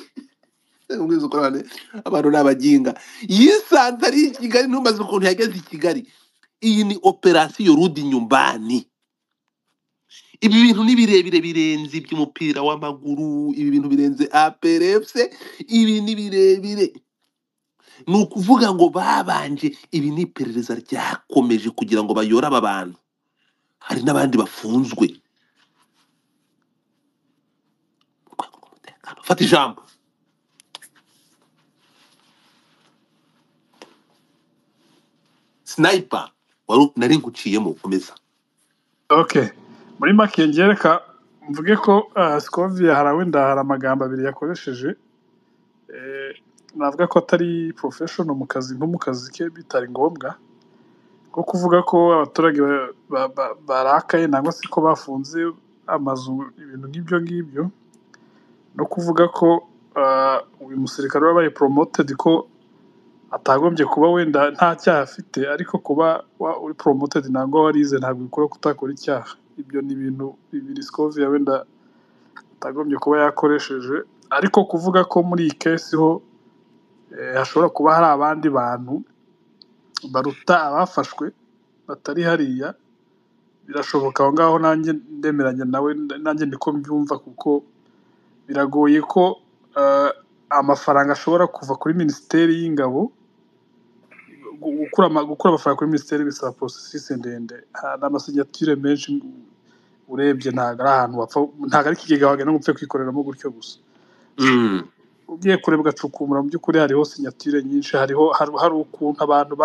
abantu ni abaginga, yisanze ari i Kigali, ntumaze ukuntu yageze i Kigali. Iyi ni operasiyo rudi nyumbani. Ibi bintu ni birebire birenze iby'umupira w'amaguru, ibi bintu birenze APRFC, ibi ni birebire. Ni ukuvuga ngo babanje, ibi ni iperereza ryakomeje kugira ngo bayore aba bantu. Hari n'abandi bafunzwe. Urwego rw'umutekano Fata ijambo. Sniper wari nari nguciyemo, komeza. Okay, muri make ngereka mvuge ko Scovia hari wenda hari amagambo abiri yakoresheje, navuga ko atari professional mu kazi, nko mu kazi ke bitari ngombwa, nko kuvuga ko abaturage barakaye nangwa se ko bafunze amazu, ibintu nk'ibyo ngibyo, no kuvuga ko uyu musirikare wabaye promoted ko atagombye kuba wenda nta cyaha afite, ariko kuba uri promoted nangwa warize ntabwo bikora ko utakora icyaha. Ibyo ni ibintu bibiri Scovia wenda atagombye kuba yakoresheje. Ariko kuvuga ko muri iyi case ho hashobora kuba hari abandi bantu baruta abafashwe batari hariya, birashoboka. Aho ngaho nanjye ndemeranya nawe, nanjye niko mbyumva, kuko biragoye ko amafaranga ashobora kuva kuri minisiteri y'ingabo. Gukura amafaranga kuri minisiteri bisaba processus ndende n'amasignature menshi. Urebye ntabwo ari ahantu wapfa, ntabwo ari ikigega wagenda ngo upfe kwikoreramo gutyo gusa. Ugiye kureba ugacukumbura, mu by'ukuri hariho signature nyinshi, hariho hari ukuntu abantu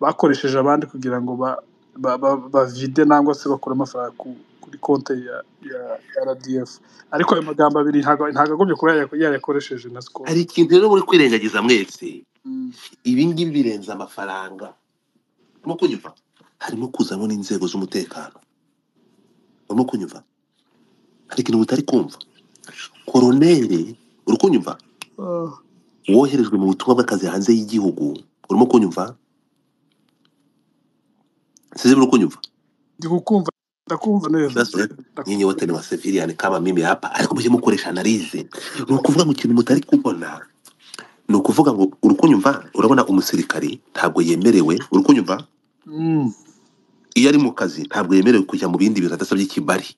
bakoresheje abandi kugira ngo bavide nangwa se bakure amafaranga kuri konti ya RDF. Ariko ayo magambo abiri ntabwo agombye kuba yayakoresheje na Scovia. Hari ikintu rero muri kwirengagiza mwese, ibi ngibi birenze amafaranga. Urimo kunyumva? Harimo kuzamo n'inzego z'umutekano. Urimo kunyumva? Hari ikintu mutari kumva. Koroneri, uri kunyumva? Woherejwe mu butumwa bw'akazi hanze y'igihugu. Urimo kunyumva? Sizi uri kunyumva? Ndi kukumva, ndakumva neza. Sasa nyinyi wote ni wa civilian kama mimi hapa, ariko mujye mukoresha analyse. Ni ukuvuga ngo ikintu mutari kubona, ni ukuvuga ngo uri kunyumva, urabona umusirikari ntabwo yemerewe, uri kunyumva? Iyo ari mu kazi ntabwo yemerewe kujya mu bindi bintu adasabye ikibari.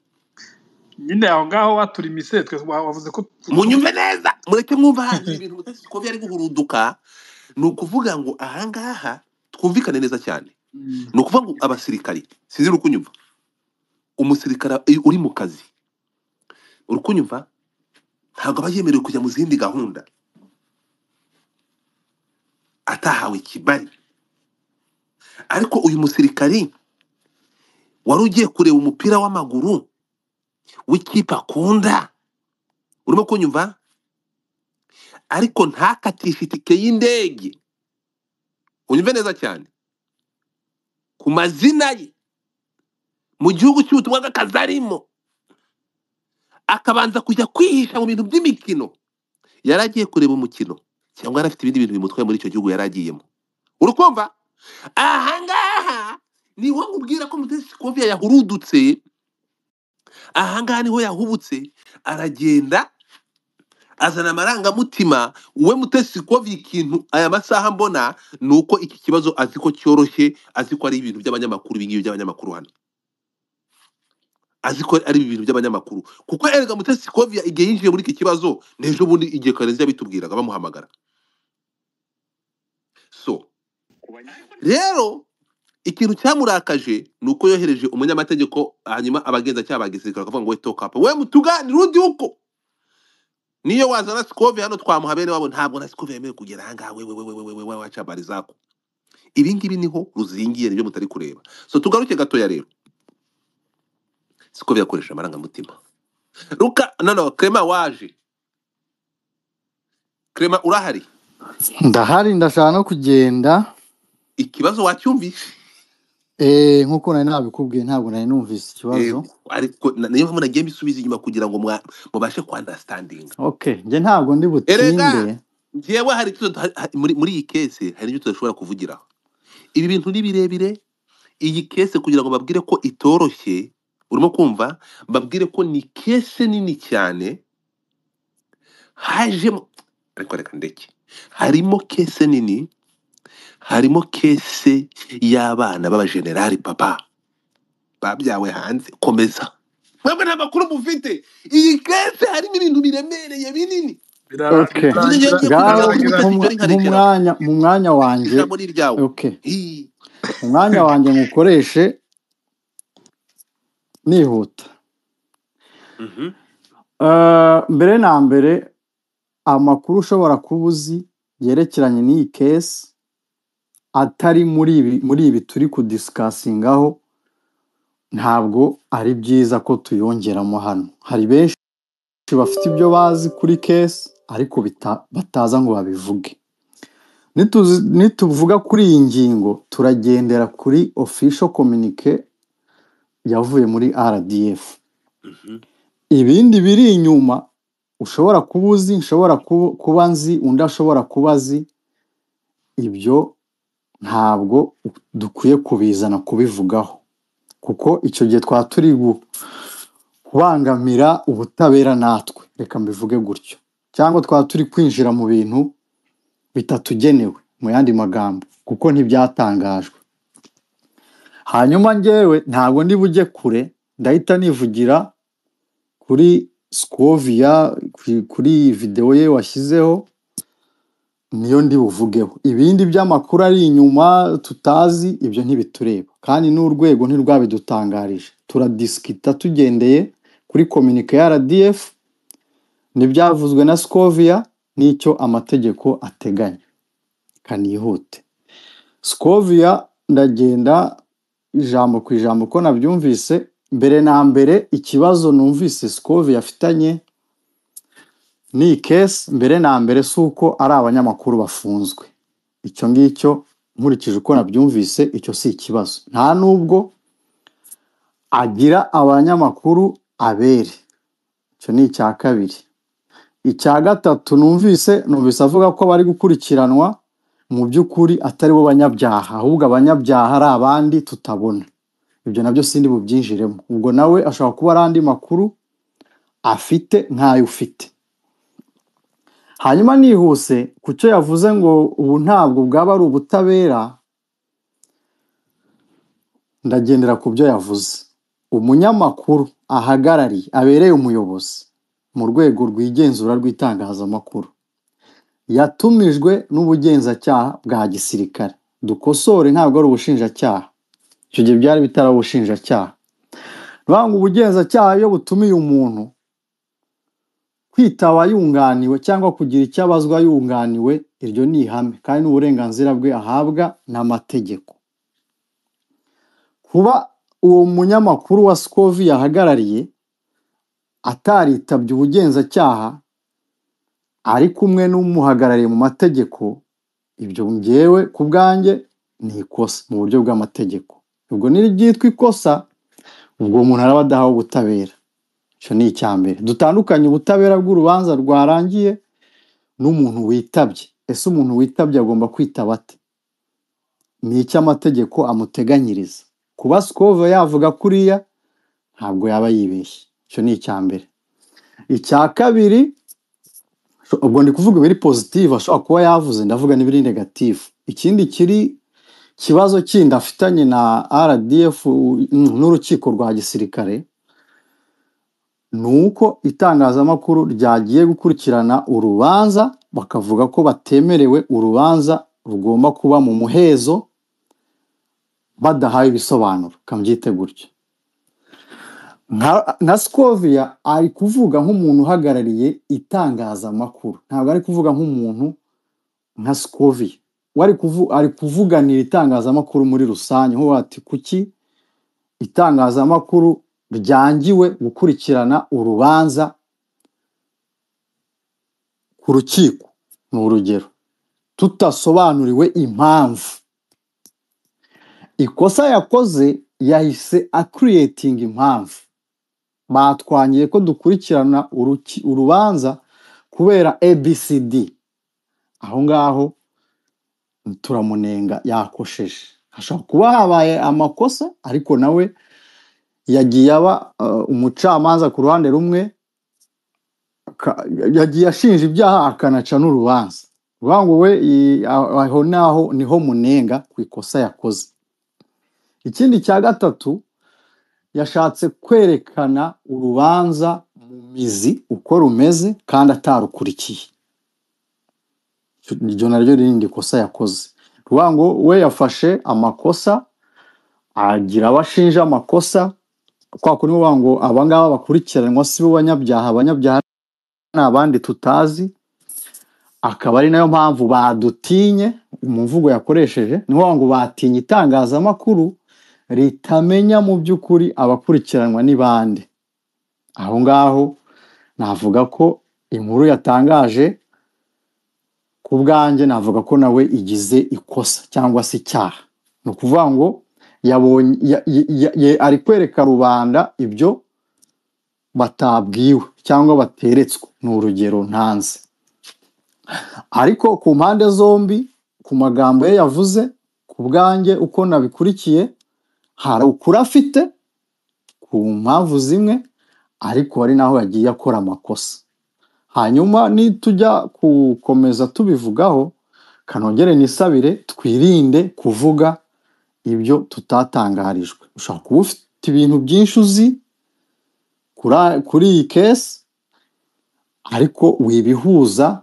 Nyine aho ngaho waturimise twe wavuze ko Munyumve neza, mureke mwumva haje ibintu mutasi ko byari guhuruduka. Ni ukuvuga ngo ahangaha twumvikane neza cyane. Ni ukuvuga ngo abasirikari, sinzi uri kunyumva, umusirikare uri mu kazi, uri kunyumva, ntabwo aba yemerewe kujya mu zindi gahunda atahawe ikibari. Ariko uyu musirikari wari ugiye kureba umupira w'amaguru w'ikipe akunda, urimo kunyumva, ariko ntakatishe itike y'indege, unyumve neza cyane, ku mazina ye mu gihugu cy'ubutumwa bw'akazi arimo, akabanza kujya kwihisha mu bintu by'imikino. Yari agiye kureba umukino cyangwa yari afite ibindi bintu bimutwaye muri icyo gihugu yari agiyemo. Urukumva? Ahangaha niho nkubwira ko Mutesi Scovia yahurudutse. Ahangaha niho yahubutse, aragenda azana amarangamutima. We Mutesi Scovia, ikintu aya masaha mbona ni uko iki kibazo azi ko cyoroshye, azi ko ari ibintu by'abanyamakuru, ibingibi by'abanyamakuru hano, azi ko ari ibintu by'abanyamakuru. Kuko erega Mutesi Scovia igihe yinjiye muri iki kibazo n'ejo bundi igihe Karenzi yabitubwiraga bamuhamagara. So rero ikintu cyamurakaje ni uko yohereje umunyamategeko, hanyuma abagenzacyaha ba gisirikare bakavuga ngo we toka hapa, we mutuganire undi uko niyo wazana Scovia hano twamuha bene wabo, ntabwo na Scovia yemewe kugera ahangaha. We we we we we we wacha habari zako. Ibi ngibi niho ruzingiye, nibyo mutari kureba. So tugaruke gatoya rero, Scovia akoresha amarangamutima. Ruka no Clement waje. Clement urahari? Ndahari, ndashaka no kugenda. Ikibazo wacyumvise? Nkuko nari nabikubwiye ntabwo nari numvise ikibazo. Ariko niyo mpamvu nagiye mbisubiza inyuma kugira ngo mubashe ku understanding. Okay, njye ntabwo ndi Erega butinde. njyewe hari icyo muri iyi case hari ibyo tudashobora kuvugiraho. Ibi bintu ni birebire. Iyi case kugira ngo babwire ko itoroshye, urimo kumva, babwire ko ni case nini cyane, hajemo, ariko reka ndeke, harimo case nini, harimo kese y'abana b'abajenerali papa babyawe hanze. Komeza mwebwe nta makuru mufite. Iyi kese harimo ibintu biremereye binini. Okay. Nyine ngiye Ngaho kugira ngo mu Mutesi Jolly nkarekera mu mwanya wanjye. ijambo ni iryawe. Okay. Mu mwanya wanjye ngukoreshe nihuta. Mbere na mbere amakuru ushobora kuba uzi yerekeranye n'iyi case atari muri ibi turi kudiscussingaho, ntabwo ari byiza ko tuyongeramo hano. Hari benshi bafite ibyo bazi kuri case ariko bataza ngo babivuge. Nituvuga kuri iyi ngingo, turagendera kuri official communique yavuye muri RDF. Ibindi biri inyuma ushobora kuba uzi, nshobora kuba nzi, undi ashobora kuba azi, ibyo ntabwo dukwiye kubizana kubivugaho, kuko icyo gihe twaba turi kubangamira ubutabera natwe, reka mbivuge gutyo, cyangwa twaba turi kwinjira mu bintu bitatugenewe, mu yandi magambo, kuko ntibyatangajwe. Hanyuma njyewe ntabwo ndi bujye kure, ndahita nivugira kuri Scovia, kuri iyi videwo ye washyizeho, niyo ndi buvugeho. Ibindi by'amakuru ari inyuma tutazi, ibyo ntibitureba, kandi n'urwego ntirwabidutangarije. Turadiscuta tugendeye kuri communiqué ya RDF n'ibyavuzwe na Scovia n'icyo amategeko ateganya. Kanihute, Scovia, ndagenda ijambo ku ijambo uko nabyumvise. Mbere na mbere, ikibazo numvise Scovia afitanye n'iyi case, mbere na mbere si uko ari abanyamakuru bafunzwe. Icyo ngicyo, nkurikije uko nabyumvise, icyo si ikibazo. Nta nubwo agira abanyamakuru abere, icyo ni icya kabiri. Icya gatatu, numvise avuga ko bari gukurikiranwa mu by'ukuri atari bo banyabyaha, ahubwo abanyabyaha ari abandi tutabona. Ibyo nabyo sindi bubyinjiremo. Ubwo nawe ashobora kuba ari andi makuru afite nk'ayo ufite. Hanyuma nihuse ku cyo yavuze ngo ubu ntabwo bwaba ari ubutabera, ndagendera ku byo yavuze. Umunyamakuru ahagarariye, abereye umuyobozi mu rwego rwigenzura rw'itangazamakuru, yatumijwe n'ubugenzacyaha bwa gisirikare. Dukosore, ntabwo ari ubushinjacyaha, icyo gihe byari bitari ubushinjacyaha. Ni ngo ubugenzacyaha iyo butumiye umuntu kwitaba yunganiwe cyangwa kugira icyo abazwa yunganiwe, iryo ni ihame kandi ni uburenganzira bwe ahabwa n'amategeko. Kuba uwo munyamakuru wa Scovia yahagarariye ataritabye ubugenzacyaha ari kumwe n'umuhagarariye mu mategeko, ibyo ngewe ku bwanjye ni ikosa mu buryo bw'amategeko. Ubwo n'iryitwa ikosa, ubwo umuntu araba adahawe ubutabera. Icyo ni icya mbere. Dutandukanye ubutabera bw'urubanza rwarangiye n'umuntu witabye. Ese umuntu witabye agomba kwitaba ate? Ni icyo amategeko amuteganyiriza. Kuba Scovia yavuga kuriya, ntabwo yaba yibeshye. Icyo ni icya mbere. Icya kabiri, ubwo ndi kuvuga ibiri positive ashobora kuba yavuze, ndavuga n'ibiri negative. Ikindi kiri kibazo kindi afitanye na RDF n'urukiko rwa gisirikare ni uko itangazamakuru ryagiye gukurikirana urubanza, bakavuga ko batemerewe, urubanza rugomba kuba mu muhezo badahawe ibisobanuro, kabyite gutyo. Nka Scovia ari kuvuga nk'umuntu uhagarariye itangazamakuru, ntabwo ari kuvuga nk'umuntu nka Scovia. We ari kuvuganira itangazamakuru muri rusange, nko ati kuki itangazamakuru ryangiwe gukurikirana urubanza ku rukiko, ni urugero, tutasobanuriwe impamvu. Ikosa yakoze, yahise acreatinga impamvu: batwangiye ko dukurikirana urubanza kubera ABCD. Aho ngaho turamunenga, yakosheje. Hashobora kuba habaye amakosa, ariko nawe yagiye aba umucamanza ku ruhande rumwe, yagiye ashinja ibyaha akanaca n'urubanza. Uvuga ngo we aho naho niho munenga ku ikosa yakoze. Ikindi cya gatatu, yashatse kwerekana urubanza mu mizi uko rumeze kandi atarukurikiye. Iryo naryo rindi kosa yakoze. Ruvuga ngo we yafashe amakosa, agira abo ashinja amakosa. Kwa kundi bavuga ngo abangaba bakurikiranwa si bo banyabyaha, abanyabyaha ni abandi tutazi, akaba ari nayo mpamvu badutinye. Mu mvugo yakoresheje ni ukuvuga ngo batinye itangazamakuru ritamenya mu by'ukuri abakurikiranwa ni bande. Aho ngaho navuga ko inkuru yatangaje ku bwanjye navuga ko nawe igize ikosa cyangwa se icyaha. Ni ukuvuga ngo yabonye ari kwereka rubanda ibyo batabwiwe cyangwa bateretswe, ni urugero ntanze. Ariko ku mpande zombi, ku magambo ye yavuze, ku bwanjye uko nabikurikiye, hari ukuri afite ku mpamvu zimwe, ariko hari n'aho yagiye akora amakosa. Hanyuma nitujya gukomeza tubivugaho, kanongere nisabire twirinde kuvuga ibyo tutatangarijwe. Ushobora kuba ufite ibintu byinshi uzi kuri iyi kesi, ariko wibihuza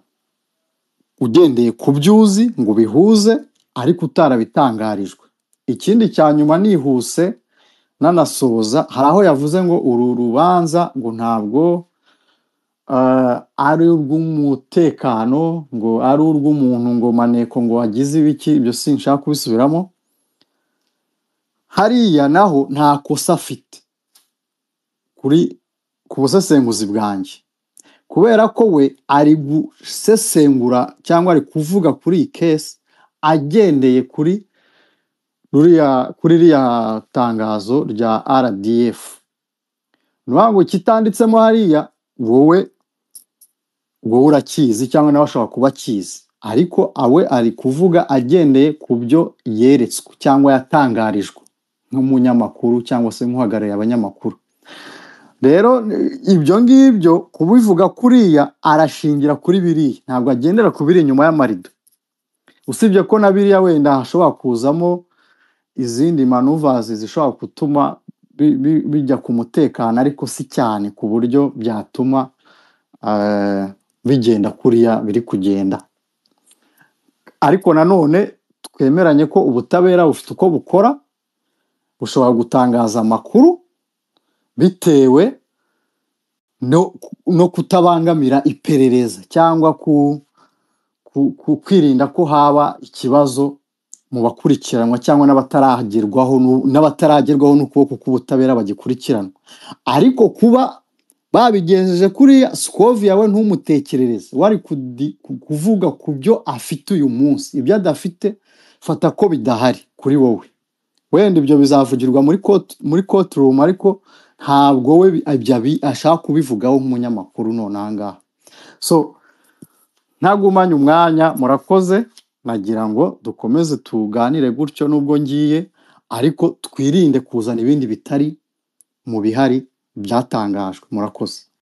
ugendeye ku byo uzi ngo ubihuze, ariko utarabitangarijwe. Ikindi cya nyuma nihuse nanasoza, hari aho yavuze ngo uru rubanza ngo ntabwo ari urw'umutekano, ngo ari urw'umuntu, ngo maneko ngo wagize ibiki, ibyo sinshaka kubisubiramo. Hariya naho nta kosa afite kuri ku busesenguzi bwanjye, kubera ko we ari gusesengura cyangwa ari kuvuga kuri iyi kesi agendeye kuri ririya tangazo rya RDF. Ni ukuvuga ngo ikitanditsemo hariya wowe urakizi cyangwa nawe ashobora kuba akizi, ariko awe ari kuvuga agendeye ku byo yeretswe cyangwa yatangarijwe nk'umunyamakuru cyangwa se nk'uhagarariye abanyamakuru. Rero ibyo ngibyo kubivuga kuriya arashingira kuri biriya, ntabwo agendera ku biri inyuma y'amarido. Usibye ko na biriya wenda hashobora kuzamo izindi manuvazi zishobora gutuma bijya ku mutekano, ariko si cyane ku buryo byatuma bigenda kuriya biri kugenda. Ariko nanone twemeranye ko ubutabera bufite uko bukora, bushobora gutangaza amakuru bitewe no kutabangamira iperereza cyangwa kwirinda ko haba ikibazo mu bakurikiranwa cyangwa n'abataragerwaho n'ukuboko k'ubutabera bagikurikiranwa. Ariko kuba babigenjeje kuriya, Scovia we ntumutekerereze, wari kuvuga ku byo afite uyu munsi, ibyo adafite fata ko bidahari kuri wowe. Wenda ibyo bizavugirwa muri court room, ariko ntabwo we ibyo ashaka kubivugaho nk'umunyamakuru none aha ngaha. So ntagumanye umwanya, murakoze, nagira ngo dukomeze tuganire gutyo nubwo ngiye, ariko twirinde kuzana ibindi bitari mu bihari byatangajwe. Murakoze.